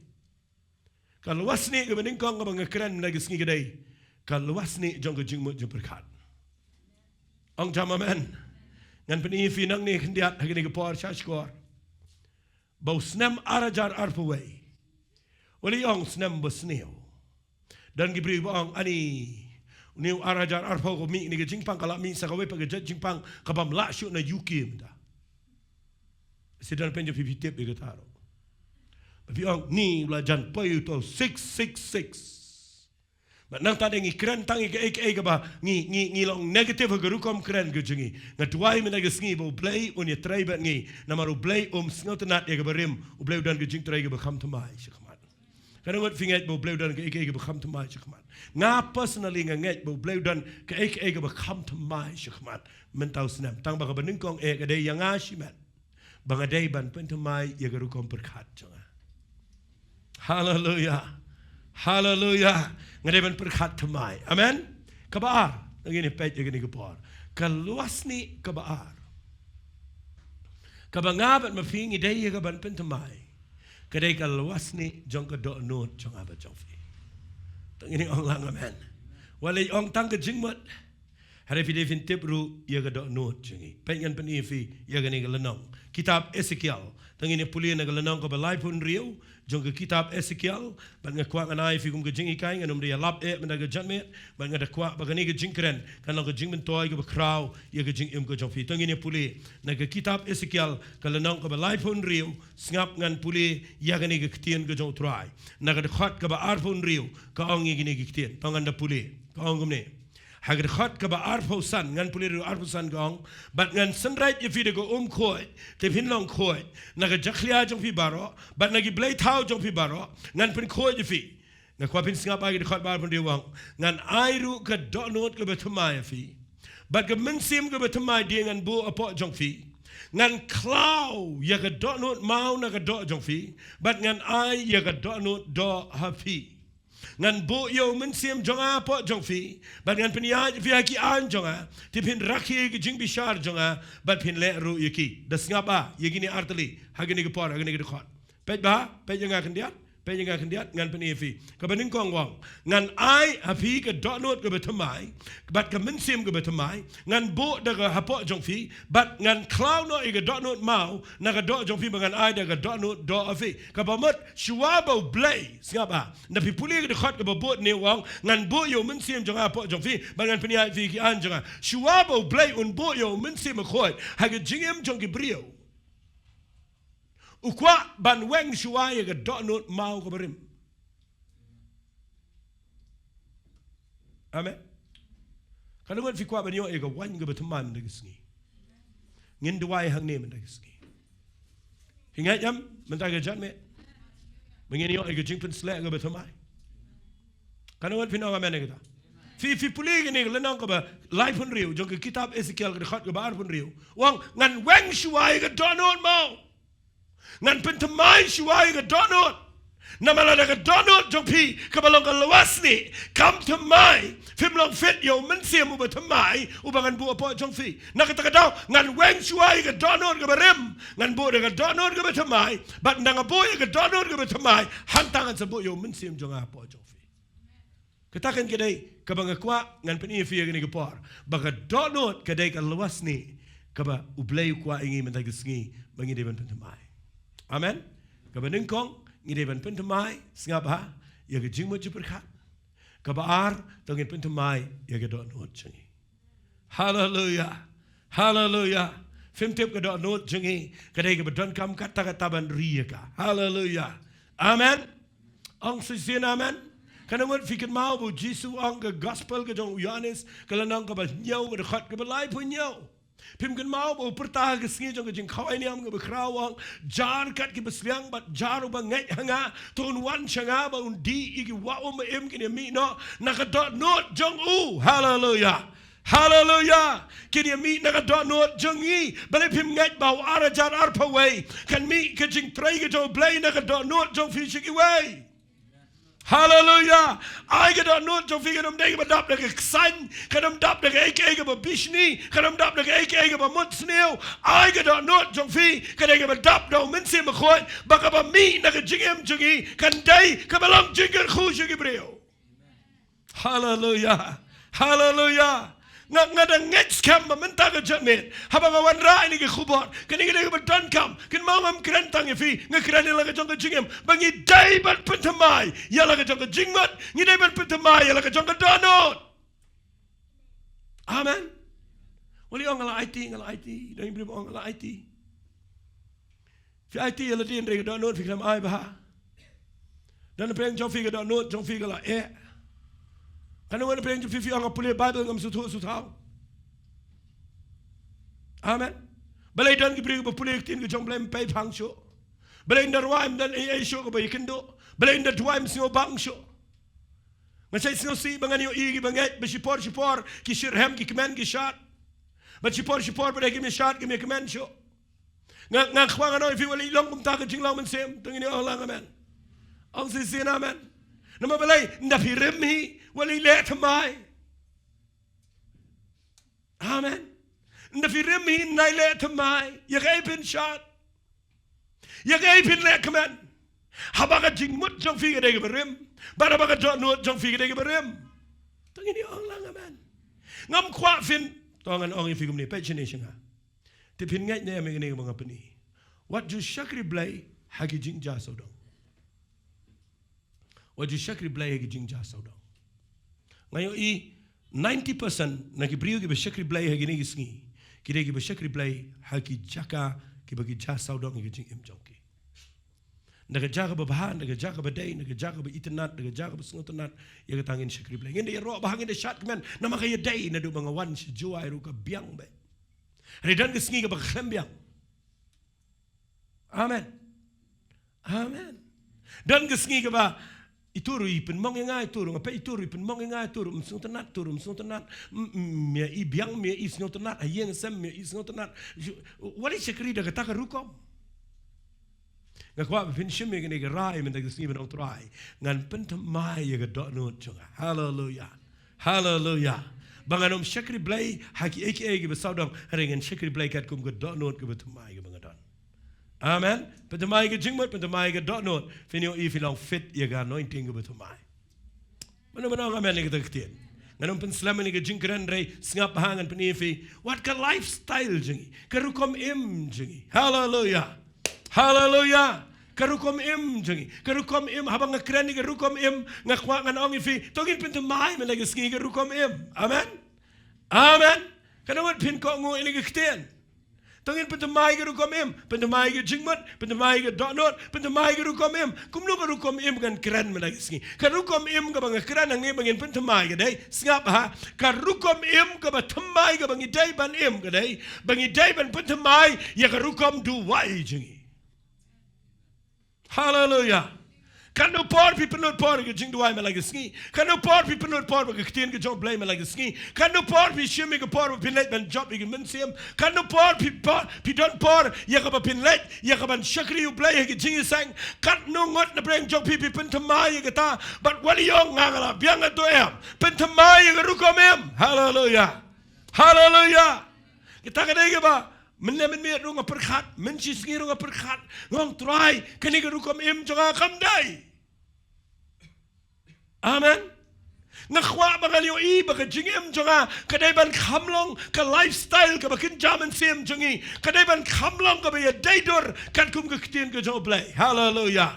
Ka lwasnieh kaba nyngkong kaba nga kren mynta ka sngi ka dei ka lwasnieh jong ka jingmut jingpyrkhat. Ong jam amen. Ngan pyni ïa phi nangne khyndiat ha kane ka por sha shkor ba u snem ar hajar arphew wei u la ong snem ba sniew. Don ki briew ba ong, ani, une u ar hajar arphew ka mih ne ka jingpang, ka la mih sa kawei pat ka jait jingpang kabym lah shuh na U K mynta. Shisha don pynjah phi, phi tip ïa kata ruh. Ba phi ong, ni u la jan poi uto six six six. Bad nangta de ngi kren tang ïa kaei kaei kaba ngi, ngi, ngi long negative ha ka rukom kren ka jong ngi. Nga duwai mynta ka sngi ba U Blei un ïatrei bad ngi, namar U Blei um sngewtynnad ïa kaba rim. U Blei u don ka jingtrei kaba kham thymmai shakhmat. Katno ngut phi ngeit ba U Blei u don kaei kaei kaba kham thymmai shakhmat? Nga personally nga ngeit ba U Blei u don kaei kaei kaba kham thymmai shakhmat mynta u snem. Tang ba kaba nyngkong eh ka dei ïa nga shimet ba nga dei ban pynthymmai ïa ka rukom pyrkhat jong nga. Haleluya. Haleluya. Nga dei ban pyrkhat thymmai. Amen. Kaba ar, ngi ïa peit ïa kane ka por. Ka lwasnieh kaba ar kaba nga bad ma phi ngi dei ïa ka ban pynthymmai ka dei ka lwasnieh jong ka dohnud jong nga bad jong phi. To ngin ong lang amen. Wat leit ong tang ka jingmut. Hynrei phi dei phin tip ruh ïa ka dohnud jong ngi. Peit ngan pyni ïa phi ïa kane ka lynnong. Kitab Esekiel. To ngin ïa pule na ka lynnong kaba laiphew hynriew jong ka kitab Esekiel. Bad nga kwah ngan ai ïa phi kum ka jinghikai, ngan ym da ïalap eh mynta ka janmiet. Bad nga da kwah ba kane ka jingkren kan long ka jingmyntoi kaba khraw ïa ka jingim ka jong phi. To ngin ïa pule na ka kitab Esekiel ka lynnong kaba laiphew hynriew. Sngap ngan pule ïa kane ka ktien ka jong U Trai. Na ka dkhot kaba arphew hynriew ka ong ïa kine ki ktien. To ngan da pule. Ka ong kumne. Ha ka dkhot kaba arphew san, ngan pule ruh arphew san ka ong, bad ngan synreit ïa phi da ka um khuid, te phin long khuid, na ka jakhlia jong phi baroh, bad na ki blei thaw jong phi baroh, ngan pynkhuid ïa phi. Nga kwah phin sngap ïa ka dkhot ba arphew hynriew, ong, ngan ai ruh ka dohnud kaba thymmai ïa phi. Bad ka mynsiem kaba thymmai de ngan buh hapoh jong phi. Ngan khlaw ïa ka dohnud maw na ka doh jong phi. Bad ngan ai ïa ka dohnud doh ha phi. Ngan buh ïa u mynsiem jong nga hapoh jong phi, bad ngan pynïaid ïa phi ha ki aiñ jong nga, te phin rakhe ïa ki jingbishar jong nga, bad phin leh ruh ïa ki. Da sngap ïa kine artylli ha kine ki por, ha kine ki dkhot. Peit bha, peit ïa nga khyndiat, peit ïa nga khyndiat, ngan pyni ïa phi. Kaba nyngkong u ong, ngan ai ha phi ka dohnud kaba thymmai, bad ka mynsiem kaba thymmai, ngan buh da ka hapoh jong phi, bad ngan khlaw noh ïa ka dohnud maw na ka doh jong phi, bad ngan ai da ka dohnud doh ha phi. Kaba mut, shuwa ba U Blei, sngap bha. Na phi pule ka dkhot kaba bud ne u ong, ngan buh ïa u mynsiem jong nga hapoh jong phi, bad ngan pynïaid ïa phi ki aiñ jong nga. Shuwa ba U Blei un buh ïa u mynsiem bakhuid ha ka jingim jong ki briew, u kwah ban weng shuwa ïa ka dohnud maw kaba rim. Amen. Katno ngut phi kwah ban ïoh ïa ka waiñ kaba thymmai mynta ka sngi? Ngin duwai hangne mynta ka sngi. Phi ngeit em mynta ka janmiet ba ngin ïoh ïa ka jingpynsleh kaba thymmai? Katno ngut phin ong amen ïa kata? Phi, phi pule kane ka lynnong kaba laiphew hynriew jong ka kitab Esekiel ka dkhot kaba arphew hynriew. U ong ngan weng shuwa ïa ka dohnud maw. Ngan pynthymmai shuwa ïa ka dohnud. Namar lada ka dohnud jong phi kaba long ka lwasnieh kam thymmai, phim long fit ïa u mynsiem uba thymmai uba ngan buh hapoh jong phi. Na kata ka daw ngan weng shuwa ïa ka dohnud kaba rim, ngan buh da ka dohnud kaba thymmai. Bad nda nga buh ïa ka dohnud kaba thymmai, hangta ngan sa buh ïa u mynsiem jong nga hapoh jong phi. Kata kan ka dei kaba nga kwah ngan pyni ïa phi ha kane ka por, ba ka dohnud ka dei ka lwasnieh kaba U Blei u kwah ïa ngi mynta ka sngi ba ngi dei ban pynthymmai. Amen. Kaba nyngkong ngi dei ban pynthymmai, sngap bha, ïa ka jingmut jingpyrkhat. Kaba ar, to ngin pynthymmai ïa ka dohnud jong ngi. Haleluya. Haleluya. Phim tip ka dohnud jong ngi ka dei kaba donkam katta katta ban ri ïa ka. Haleluya. Amen. Ong shisien amen. Katno ngut phi kynmaw ba U Jisu u ong, ka gospel ka jong u Ïoannis ka lynnong kaba hynñiew ka dkhot kaba laiphew hynñiew. Phim kynmaw ba u pyrta ha ka sngi jong ka jingkhawai niam kaba khraw, u ong, jar kat kiba sliang bad jar uba ngeit ha nga, to un wan sha nga, ba un dih ïa ki wah um ba im, kin ïa mih noh na ka dohnud jong u. Haleluya. Haleluya. Kin ïa mih na ka dohnud jong ngi. Balei phim ngeit ba u ar hajar arphew wei kan mih ka jingtrei ka jong U Blei na ka dohnud jong phi sha kiwei? Haleluya. Ai ka dohnud jong phi kan ym dei kaba dap da ka ksain, kan ym dap da kaei kaei kaba bishni, kan ym dap da kaei kaei kaba mut sniew. Ai ka dohnud jong phi ka dei kaba dap da u Mynsiem Bakhuid, ba kaba mih na ka jingim jong ngi kan dei kaba long jingkyrkhu sha ki briew. Haleluya. Haleluya. Nga, nga dang ngeit skhem ba mynta ka janmiet, haba nga wanrah ïa kine ki khubor, kine ki dei kiba donkam. Kin, ma ngam kren tang ïa phi, nga kren ïa la ka jong ka jingim, ba ngi dei ban pynthymmai ïa la ka jong ka jingmut, ngi dei ban pynthymmai ïa la ka jong ka dohnud. Amen. Wat ong nga la aiti, nga la aiti, don briew ba ong nga la aiti. Phi aiti ïa lade, hynrei ka dohnud phi khlem ai bha. Don na pdeng jong phi ka dohnud jong phi ka la eh. Kano kano na pdeng jong phi phi ong nga pule Baibl ngam sngewthuh sngewthaw. Amen. Balei don ki briew ba pule ka ktien ka jong U Blei ym pei phang shuh. Balei ynda rwai ym don ei ei shuh kaba ïakynduh. Balei ynda duwai ym sngewbang shuh. Nga shait sngewsih ba ngan ïohi kiba ngeit ba shipor shipor ki shitrhem ki kmen ki shad. Bad shipor shipor ba dei kim ïashad kim ïakmen shuh. Nga, nga kwah ngan ong ïa phi, wat leit long kumta ka jinglong mynsiem. To ngin ong lang amen. Ong shisien amen. Namar balei? Ynda phi rim hi, wat leit leh thymmai. Amen. Ynda phi rim hi, wat leit leh thymmai. Ïa kaei phin shad? Ïa kaei phin leh kmen? Haba ka jingmut jong phi ka dei kaba rim, bad haba ka dohnud jong phi ka dei kaba rim. To ngin ong lang amen. Ngam kwah phin, to ngan ong ïa phi kumne, peit shane sha nga. Te phin ngeit ne em ïa kane kaba nga pyni? Wat ju shakri Blei ha ki jingjia sawdong. Wat ju shakri Blei ha ki jingjia sawdong. Nga ïohi ninety percent na ki briew kiba shakri Blei ha kine ki sngi, ki dei kiba shakri Blei ha ki jaka kiba ki jia sawdong ïa ka jingim jong ki. Na ka jaka ba bha, na ka jaka ba dei, na ka jaka ba itynnad, na ka jaka ba sngewtynnad, ïa kata ngin shakri Blei. Ngin da ïaroh bha, ngin da shad kmen, namar ka ïadei, naduh ba nga wan sha Jowai ruh ka biang bha. Hynrei don ka sngi kaba ka khlem biang. Amen. Amen. Don ka sngi kaba, ito ruh i pynmong ïa nga, ito ruh nga peit, ito ruh i pynmong ïa nga, ito ruh ym sngewtynnad, ito ruh ym sngewtynnad. Mm, mm, ïa i biang, ïa i sngewtynnad, ha ïing ha sem ïa i sngewtynnad. Wat leit shakri da kata ka rukom. Nga kwah ba phin shim ïa kane ka rai mynta ka sngi ban ong Trai, ngan pynthymmai ïa ka dohnud jong nga. Haleluya. Haleluya. Ba ngan ym shakri Blei ha kiei kiei kiba sawdong, hynrei ngan shakri Blei katkum ka dohnud kaba thymmai kaba nga don. Amen. Pynthymmai ka jingmut, pynthymmai ka dohnud. Phin ïohi phin long fit ïa ka anointing kaba thymmai. Mano mano ong amen ïa kata ka ktien? Ngan ym pynslem ïa ka jingkren, hynrei sngap bha, ngan pyni ïa phi wat ka lifestyle jong ngi, ka rukom im jong ngi. Haleluya. Haleluya. Ka rukom im jong ngi, ka rukom im, haba nga kren ïa ka rukom im, nga kwah ngan ong ïa phi, to ngin pynthymmai mynta ka sngi ka rukom im. Amen. Amen. Kano wat phin kohnguh ïa kane ka ktien? To ngin pynthymmai ka rukom im, pynthymmai ka jingmut, pynthymmai ka dohnud, pynthymmai ka rukom im. Kumno ka rukom im ngan kren mynta ka sngi? Ka rukom im kaba nga kren hangne ba ngin pynthymmai ka dei, sngap bha, ka rukom im kaba thymmai kaba ngi dei ban im ka dei ba ngi dei ban pynthymmai ïa ka rukom duwai jong ngi. Haleluya. Katno por phi pynlut por ïa ka jingduwai mynta ka sngi? Katno por phi pynlut por bad ka ktien ka jong U Blei mynta ka sngi? Katno por phi shim ïa ka por ba phin leit ban jop ïa ka mynsiem? Katno por phi, por phi don por ïa kaba phin leit ïa ka ban shakri U Blei ha ka jingïaseng? Katno ngut na pdeng jong phi phi pynthymmai ïa kata? Bad wat ïa ong nga nga la biang, hato em? Pynthymmai ïa ka rukom im. Haleluya. Haleluya. Kita ka dei kaba mynne mynmiet ruh nga pyrkhat, mynshisngi ruh nga pyrkhat, nga ong Trai, kane ka rukom im jong nga kam dei. Amen. Nga kwah ba ngan ïohi ba ka jingim jong nga ka dei ban kham long ka lifestyle kaba kynja mynsiem jong ngi, ka dei ban kham long kaba ïadei dur katkum ka ktien ka jong U Blei. Haleluya.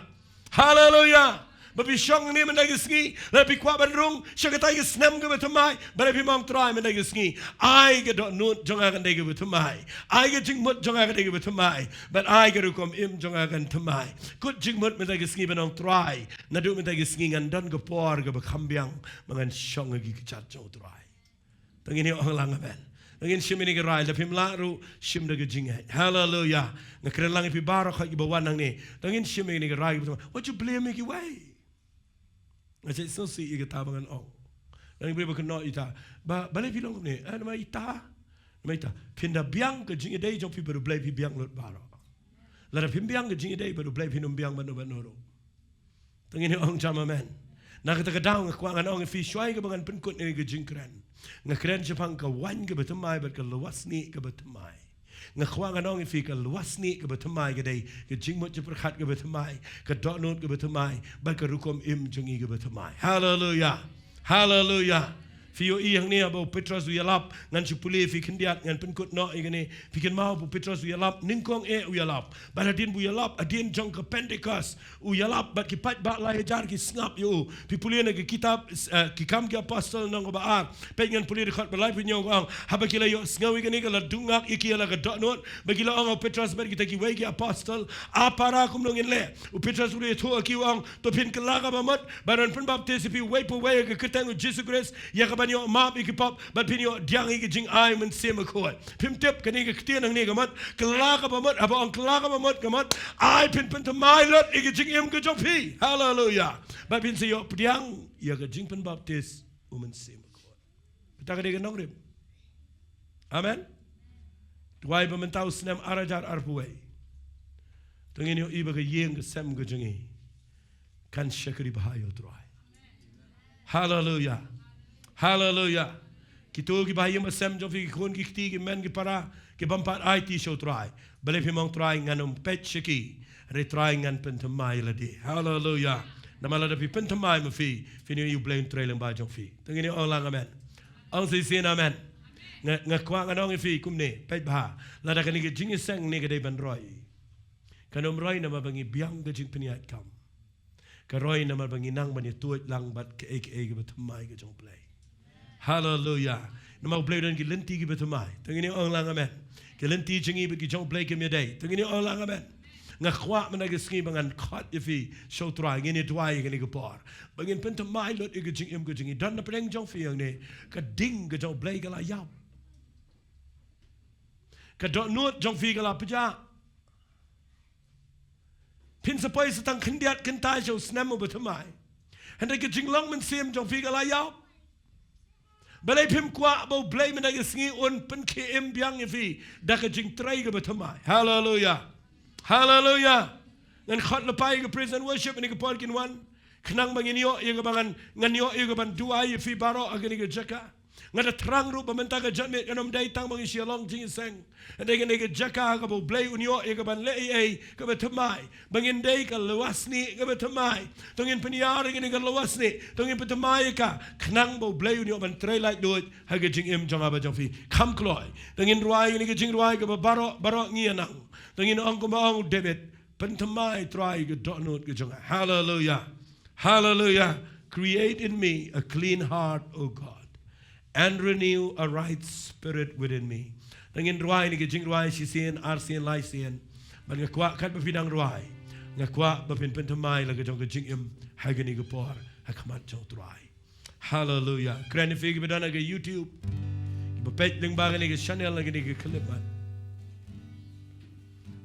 Haleluya. Ba phi shong hangne mynta ka sngi, lada phi kwah ban rung sha katei ka snem kaba thymmai, ba phi ong Trai mynta ka sngi, ai ka dohnud jong nga kan dei kaba thymmai, ai ka jingmut jong nga kan dei kaba thymmai, bad ai ka rukom im jong nga kan thymmai. Kut jingmut mynta ka sngi ban ong Trai, naduh mynta ka sngi ngan don ka por kaba kham biang ba ngan shong ha ki kjat jong U Trai. To ngin ïa ong lang amen. To ngin shim ïa kane ka rai, lada phim lah ruh shim da ka jingngeit. Haleluya. Nga kren lang ïa phi baroh kiba wan hangne. To ngin shim ïa kane ka rai. Wat ju blame ïa kiwei. Nga shait sngewsih ïa kata ba ngan ong. Don ki briew ba kynnoh ïa ta, ba, balei phi long kumne? Eh, namar ita. Namar ita. Phin da biang ka jingïadei jong phi bad U Blei, phi biang lut baroh. Lada phim biang ka jingïadei bad U Blei, phin ym biang bad uno bad uno ruh. To ngin ïa ong jam amen. Na kata ka daw nga kwah ngan ong ïa phi shuwa kaba ngan pynkut ïa ka jingkren, nga kren shaphang ka waiñ kaba thymmai bad ka lwasnieh kaba thymmai. Nga kwah ngan ong ïa phi ka lwasnieh kaba thymmai ka dei ka jingmut jingpyrkhat kaba thymmai, ka dohnud kaba thymmai, bad ka rukom im jong ngi kaba thymmai. Haleluya. Haleluya. Phi ïohi hangne haba u Petros u ïalap, ngan shu pule ïa phi khyndiat, ngan pynkut noh ïa kane. Phi kynmaw ba u Petros u ïalap, nyngkong eh u ïalap. Bad hadien ba u ïalap, hadien jong ka Pentekost, u ïalap bad ki paidbah lai hajar ki sngap ïa u. Phi pule na ka kitab, eh, Ki Kam ki Apostol lynnong kaba ar. Peit ngan pule dkhot ba lai phew hynñiew ka ong, haba ki la ïohsngew ïa kane ka la dungak ïa ki ïa la ka dohnud, ba ki la ong ha u Petros bad kita kiwei ki apostol, a para kumno ngin leh? U Petros u la ïathuh ha ki u ong, to phin kylla ka bamut, bad yn pynbaptis ïa phi uwei pa uwei ha ka kyrteng u Jisu Khrist, ïa kaban ïoh map ïa ki pop, bad phin ïoh pdiang ïa ka jingai mynsiem bakhuid. Phim tip kane ka ktien hangne ka mut, kylla ka bamut, haba ong kylla ka bamut ka mut, ai phin pynthymmai lut ïa ka jingim ka jong phi. Haleluya. Bad phin sa ïoh pdiang ïa ka jingpynbaptis u Mynsiem Bakhuid. Kata ka dei ka nongrim. Amen. Duwai ba mynta u snem ar hajar arphew wei, to ngin ïohi ba ka ïing ka sem ka jong ngi kan shakri bha ïa u Trai. Haleluya. Haleluya. Kito kiba ha ïing ba sem jong phi, ki khun ki kti, ki hynmen ki para, ki bym pat aiti sha u Trai, balei phim ong Trai ngan ym peit sha ki, hynrei Trai ngan pynthymmai lade. Haleluya. Namar lada phi pynthymmai ma phi, phin ïohi U Blei un trei lyngba jong phi. To ngin ong lang amen. Ong shisien amen. Nga, nga kwah ngan ong ïa phi kumne, peit bha. Lada kane ka jingïaseng ne ka dei ban roi, kan ym roi namar ba ngi biang ka jingpynïaid kam. Ka roi namar ba ngi nang ban ïatuid lang bad kaei kaei kaba thymmai ka jong U Blei. Haleluya. Namar U Blei u don ki lynti kiba thymmai. To ngin ong lang amen. Ki lynti jong ngi bad ki jong U Blei kim ïadei. To ngin ong lang amen. Nga kwah mynta ka sngi ba ngan khot ïa phi sha u Trai, ngin ïa duwai ïa kane ka por, ba ngin pynthymmai lut ïa ka jingim ka jong ngi. Don na pdeng jong phi hangne, ka ding ka jong U Blei ka la ïap. Ka dohnud jong phi ka la pjah. Phin sa poi sa tang khyndiat kynta sha u snem uba thymmai, hynrei ka jinglong mynsiem jong phi ka la ïap. Balei phim kwah ba U Blei mynta ka sngi un pynkhie im biang ïa phi da ka jingtrei kaba thymmai? Haleluya. Haleluya. Ngan khot lypa ïa ka praise and worship ha kane ka por kin wan, khnang ba ngin ïoh ïa kaban, ngan ïoh ïa kaban duwai ïa phi baroh ha kane ka jaka. Nga da thrang ruh ba mynta ka janmiet kan ym dei tang ba ngi shu ïalong jingïaseng. Hynrei kane ka jaka kaba U Blei un ïoh ïa kaban leh ei ei kaba thymmai, ba ngin dei ka lwasnieh kaba thymmai. To ngin pynïar ïa kane ka lwasnieh, to ngin pynthymmai ïa ka, khnang ba U Blei un ïoh ban trei laitluid ha ka jingim jong nga bad jong phi. Kham kloi. To ngin rwai ïa kane ka jingrwai kaba baroh baroh ngi ïa nang. To ngin ong kumba ong u David, pynthymmai Trai ka dohnud ka jong nga. Haleluya. Haleluya. Create in me a clean heart, O God, and renew a right spirit within me. To ngin rwai ïa kane ka jingrwai shisien, arsien, laisien. Bad nga kwah katba phi dang rwai, nga kwah ba phin pynthymmai la ka jong ka jingim ha kane ka por ha khmat jong u Trai. Haleluya. Kren ïa phi kiba don ha ka YouTube, kiba peit lyngba kane ka channel, kane ka clip, man.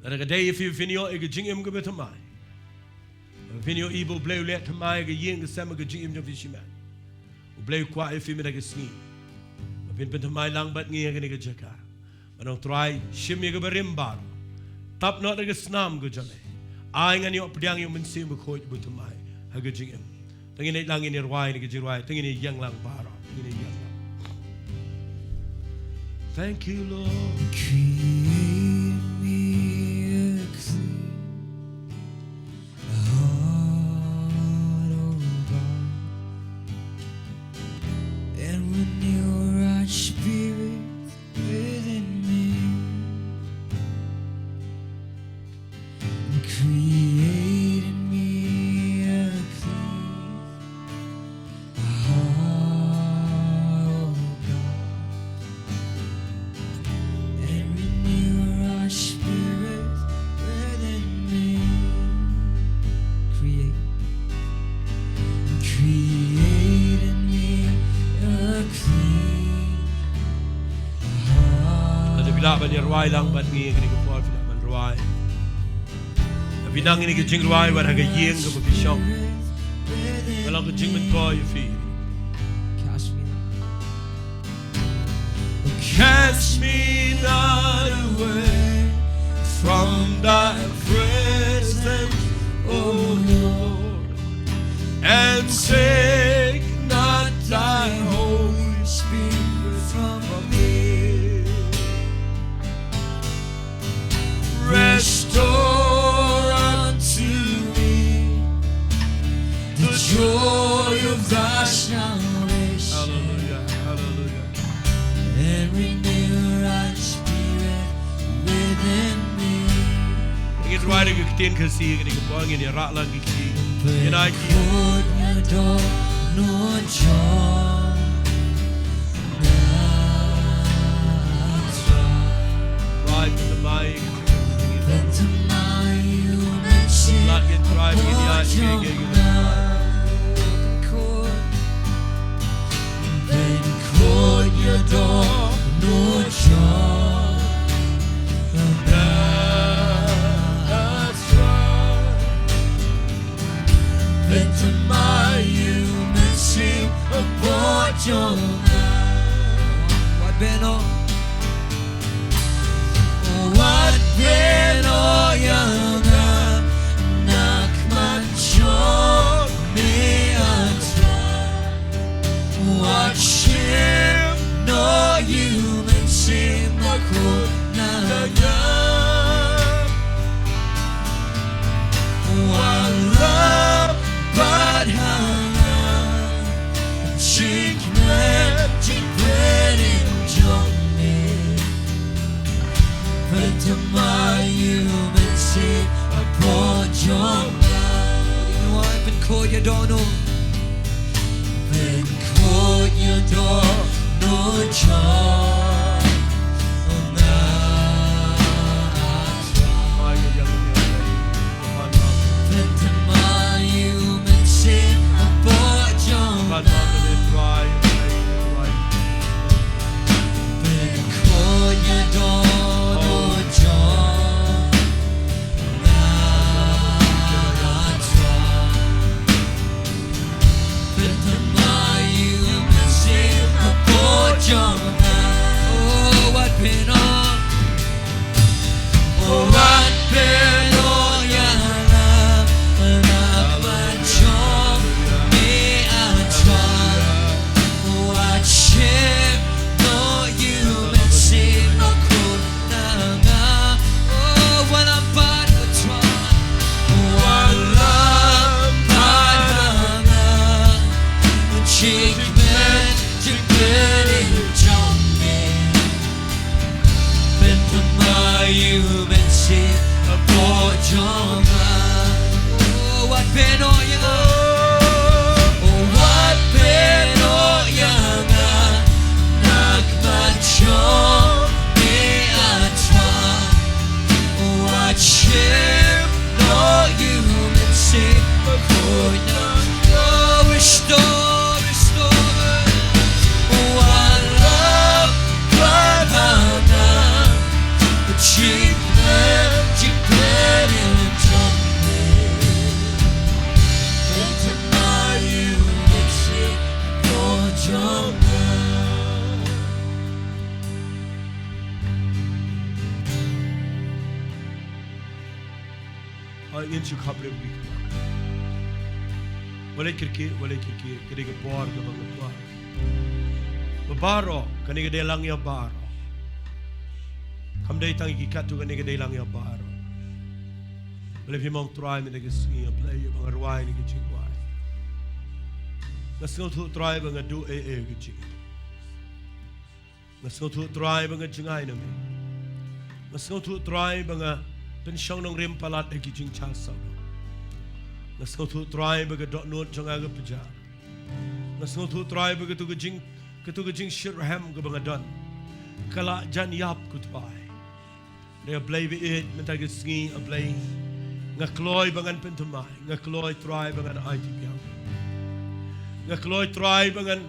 Lada ka dei ïa phi ba phin ïoh ïa ka jingim kaba thymmai, ba phin ïohi ba U Blei u leh thymmai ïa ka ïing ka sem, ïa ka jingim jong phi shimet, U Blei u kwah ïa phi mynta ka sngi ba phin pynthymmai lang bad ngi ha kane ka jaka. Ban ong Trai, shim ïa kaba rim baroh. Tap noh da ka snam ka jong me. Ai ngan ïoh pdiang ïa u Mynsiem Bakhuid ba thymmai ha ka jingim. To ngin ïa lang, ngin ïa rwai ïa ka jingrwai, to ngin ïa ïeng lang baroh, to ngin ïa ïeng lang. Thank you, Lord. Create in me a clean heart, O God, and renew a right spirit within me. Create in me a clean heart, O God, and renew a right spirit within me. Create, create in me a clean heart. Lada phi lah ban ïa rwai lang bad ngi ha kane ka por, phi lah ban rwai. Phi nang ïa kane ka jingrwai wat ha ka ïing kaba phi shong, ka long ka jingmyntoi ïa phi. Cast me not away from thy presence, O Lord, and save Trai da ka ktien Khasi, ka dei ka por ngin ïa rah lang ki kti. Ngin ai ki. Trai, pynthame. Lah ngin trai, ngin ïa ki, ki, ki. Wat bynta, wat bynta ïa nga na khmat jong me, A Trai. Wat shim noh ïa u Mynsiem Bakhuid na nga. Wat lap pat ha nga, jingkmen jingpynim jong me. Pynthame ïa u Mynsiem Bakhuid jong nga. Wat bynta ïa dohnud. Pynthame ïa dohnud jong nga. Pynthame ïa u Mynsiem Bakhuid jong nga. Pynthame ïa dohnud jong nga. Pynthame ïa u Mynsiem Bakhuid jong nga. Oh, wat bynta. Oh, wat bynta ïa nga na khmat jong me, A Trai. Wat shim noh ïa u Mynsiem Bakhuid na nga. Oh, wat lap pat, A Trai. Wat lap pat ha nga, jingkmen jingpynim jong me. Pynthame ïa u Mynsiem Bakhuid jong nga. Oh, wat bynta ïa nga. Oh, wat bynta ïa nga na khmat jong me, A Trai. Wat shim noh ïa u Mynsiem Bakhuid na nga. Oh, restore, restore. Wat lap pat ha nga, jingkmen jingpynim jong me. Pynthame ïa u Mynsiem Bakhuid jong nga. Ai, ngin shu khapbriew bad ki kpa. Wat leit kyrkieh, wat leit kyrkieh, ka dei ka por kaba nga kwah ba baroh, kane ka dei lang ïa baroh. Kam dei tang ïa ki katto, kane ka dei lang ïa baroh. Balei phim ong Trai mynta ka sngi, A Blei, ba nga rwai na ka jingkwah? Nga sngewthuh Trai ba nga duh ei ei ka jingim. Nga sngewthuh Trai ba nga jngai na me. Nga sngewthuh Trai ba nga pynshong nongrim palat ha ki jingshah sawdong. Nga sngewthuh Trai ba ka dohnud jong nga ka pjah. Nga sngewthuh Trai ba katu ka jing, katu ka jingshitrhem kaba nga don, ka la jan ïap, ko Trai. Dei, A Blei ba ïeit, mynta ka sngi, A Blei, nga kloi ba ngan pynthymmai, nga kloi Trai ba ngan aiti biang. Nga kloi Trai ba ngan,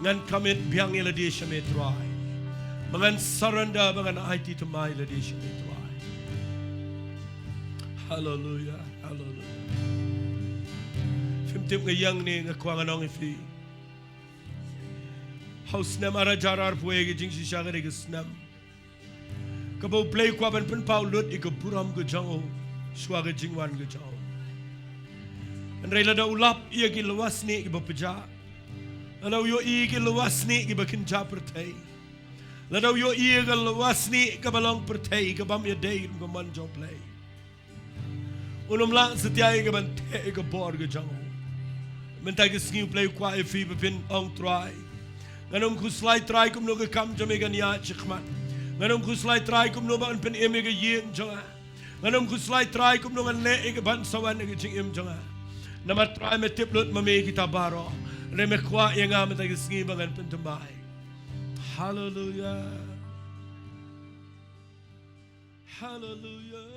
ngan commit biang ïa lade sha me Trai. Ba ngan surrender, ba ngan aiti thymmai ïa lade sha me Trai. Haleluia, haleluia. Phim tip nga ïeng ne nga kwah ngan ong ïa phi. Ha u snem ar hajar arphew wei, ka jingshisha ka dei ka snem kaba U Blei u kwah ban pynpaw lut ïa ka burom ka jong u shuwa ka jingwan ka jong u. Hynrei lada u lap ïa ki lywa snieh kiba pjah, lada u ïohi ïa ki lywa snieh kiba kynja pyrthei, lada u ïohi ïa ka lywa snieh kaba long pyrthei, kabym ïadei ruh kum ka mon jong U Blei, un ym lah satia ïa ka ban theh ïa ka bor ka jong u. Mynta ka sngi U Blei u kwah ïa phi ba phin ong, Trai, ngan ym khuslai Trai kumno ka kam jong me kan ïaid shakhmat. Ngan ym khuslai Trai kumno ba yn pynim ïa ka ïing jong nga. Ngan ym khuslai Trai kumno ngan leh ïa ka ban sa wan ïa ka jingim jong nga. Namar Trai me tip lut ma me kita baroh. Hynrei me kwah ïa nga mynta ka sngi ba ngan pynthymmai. Haleluya. Haleluya.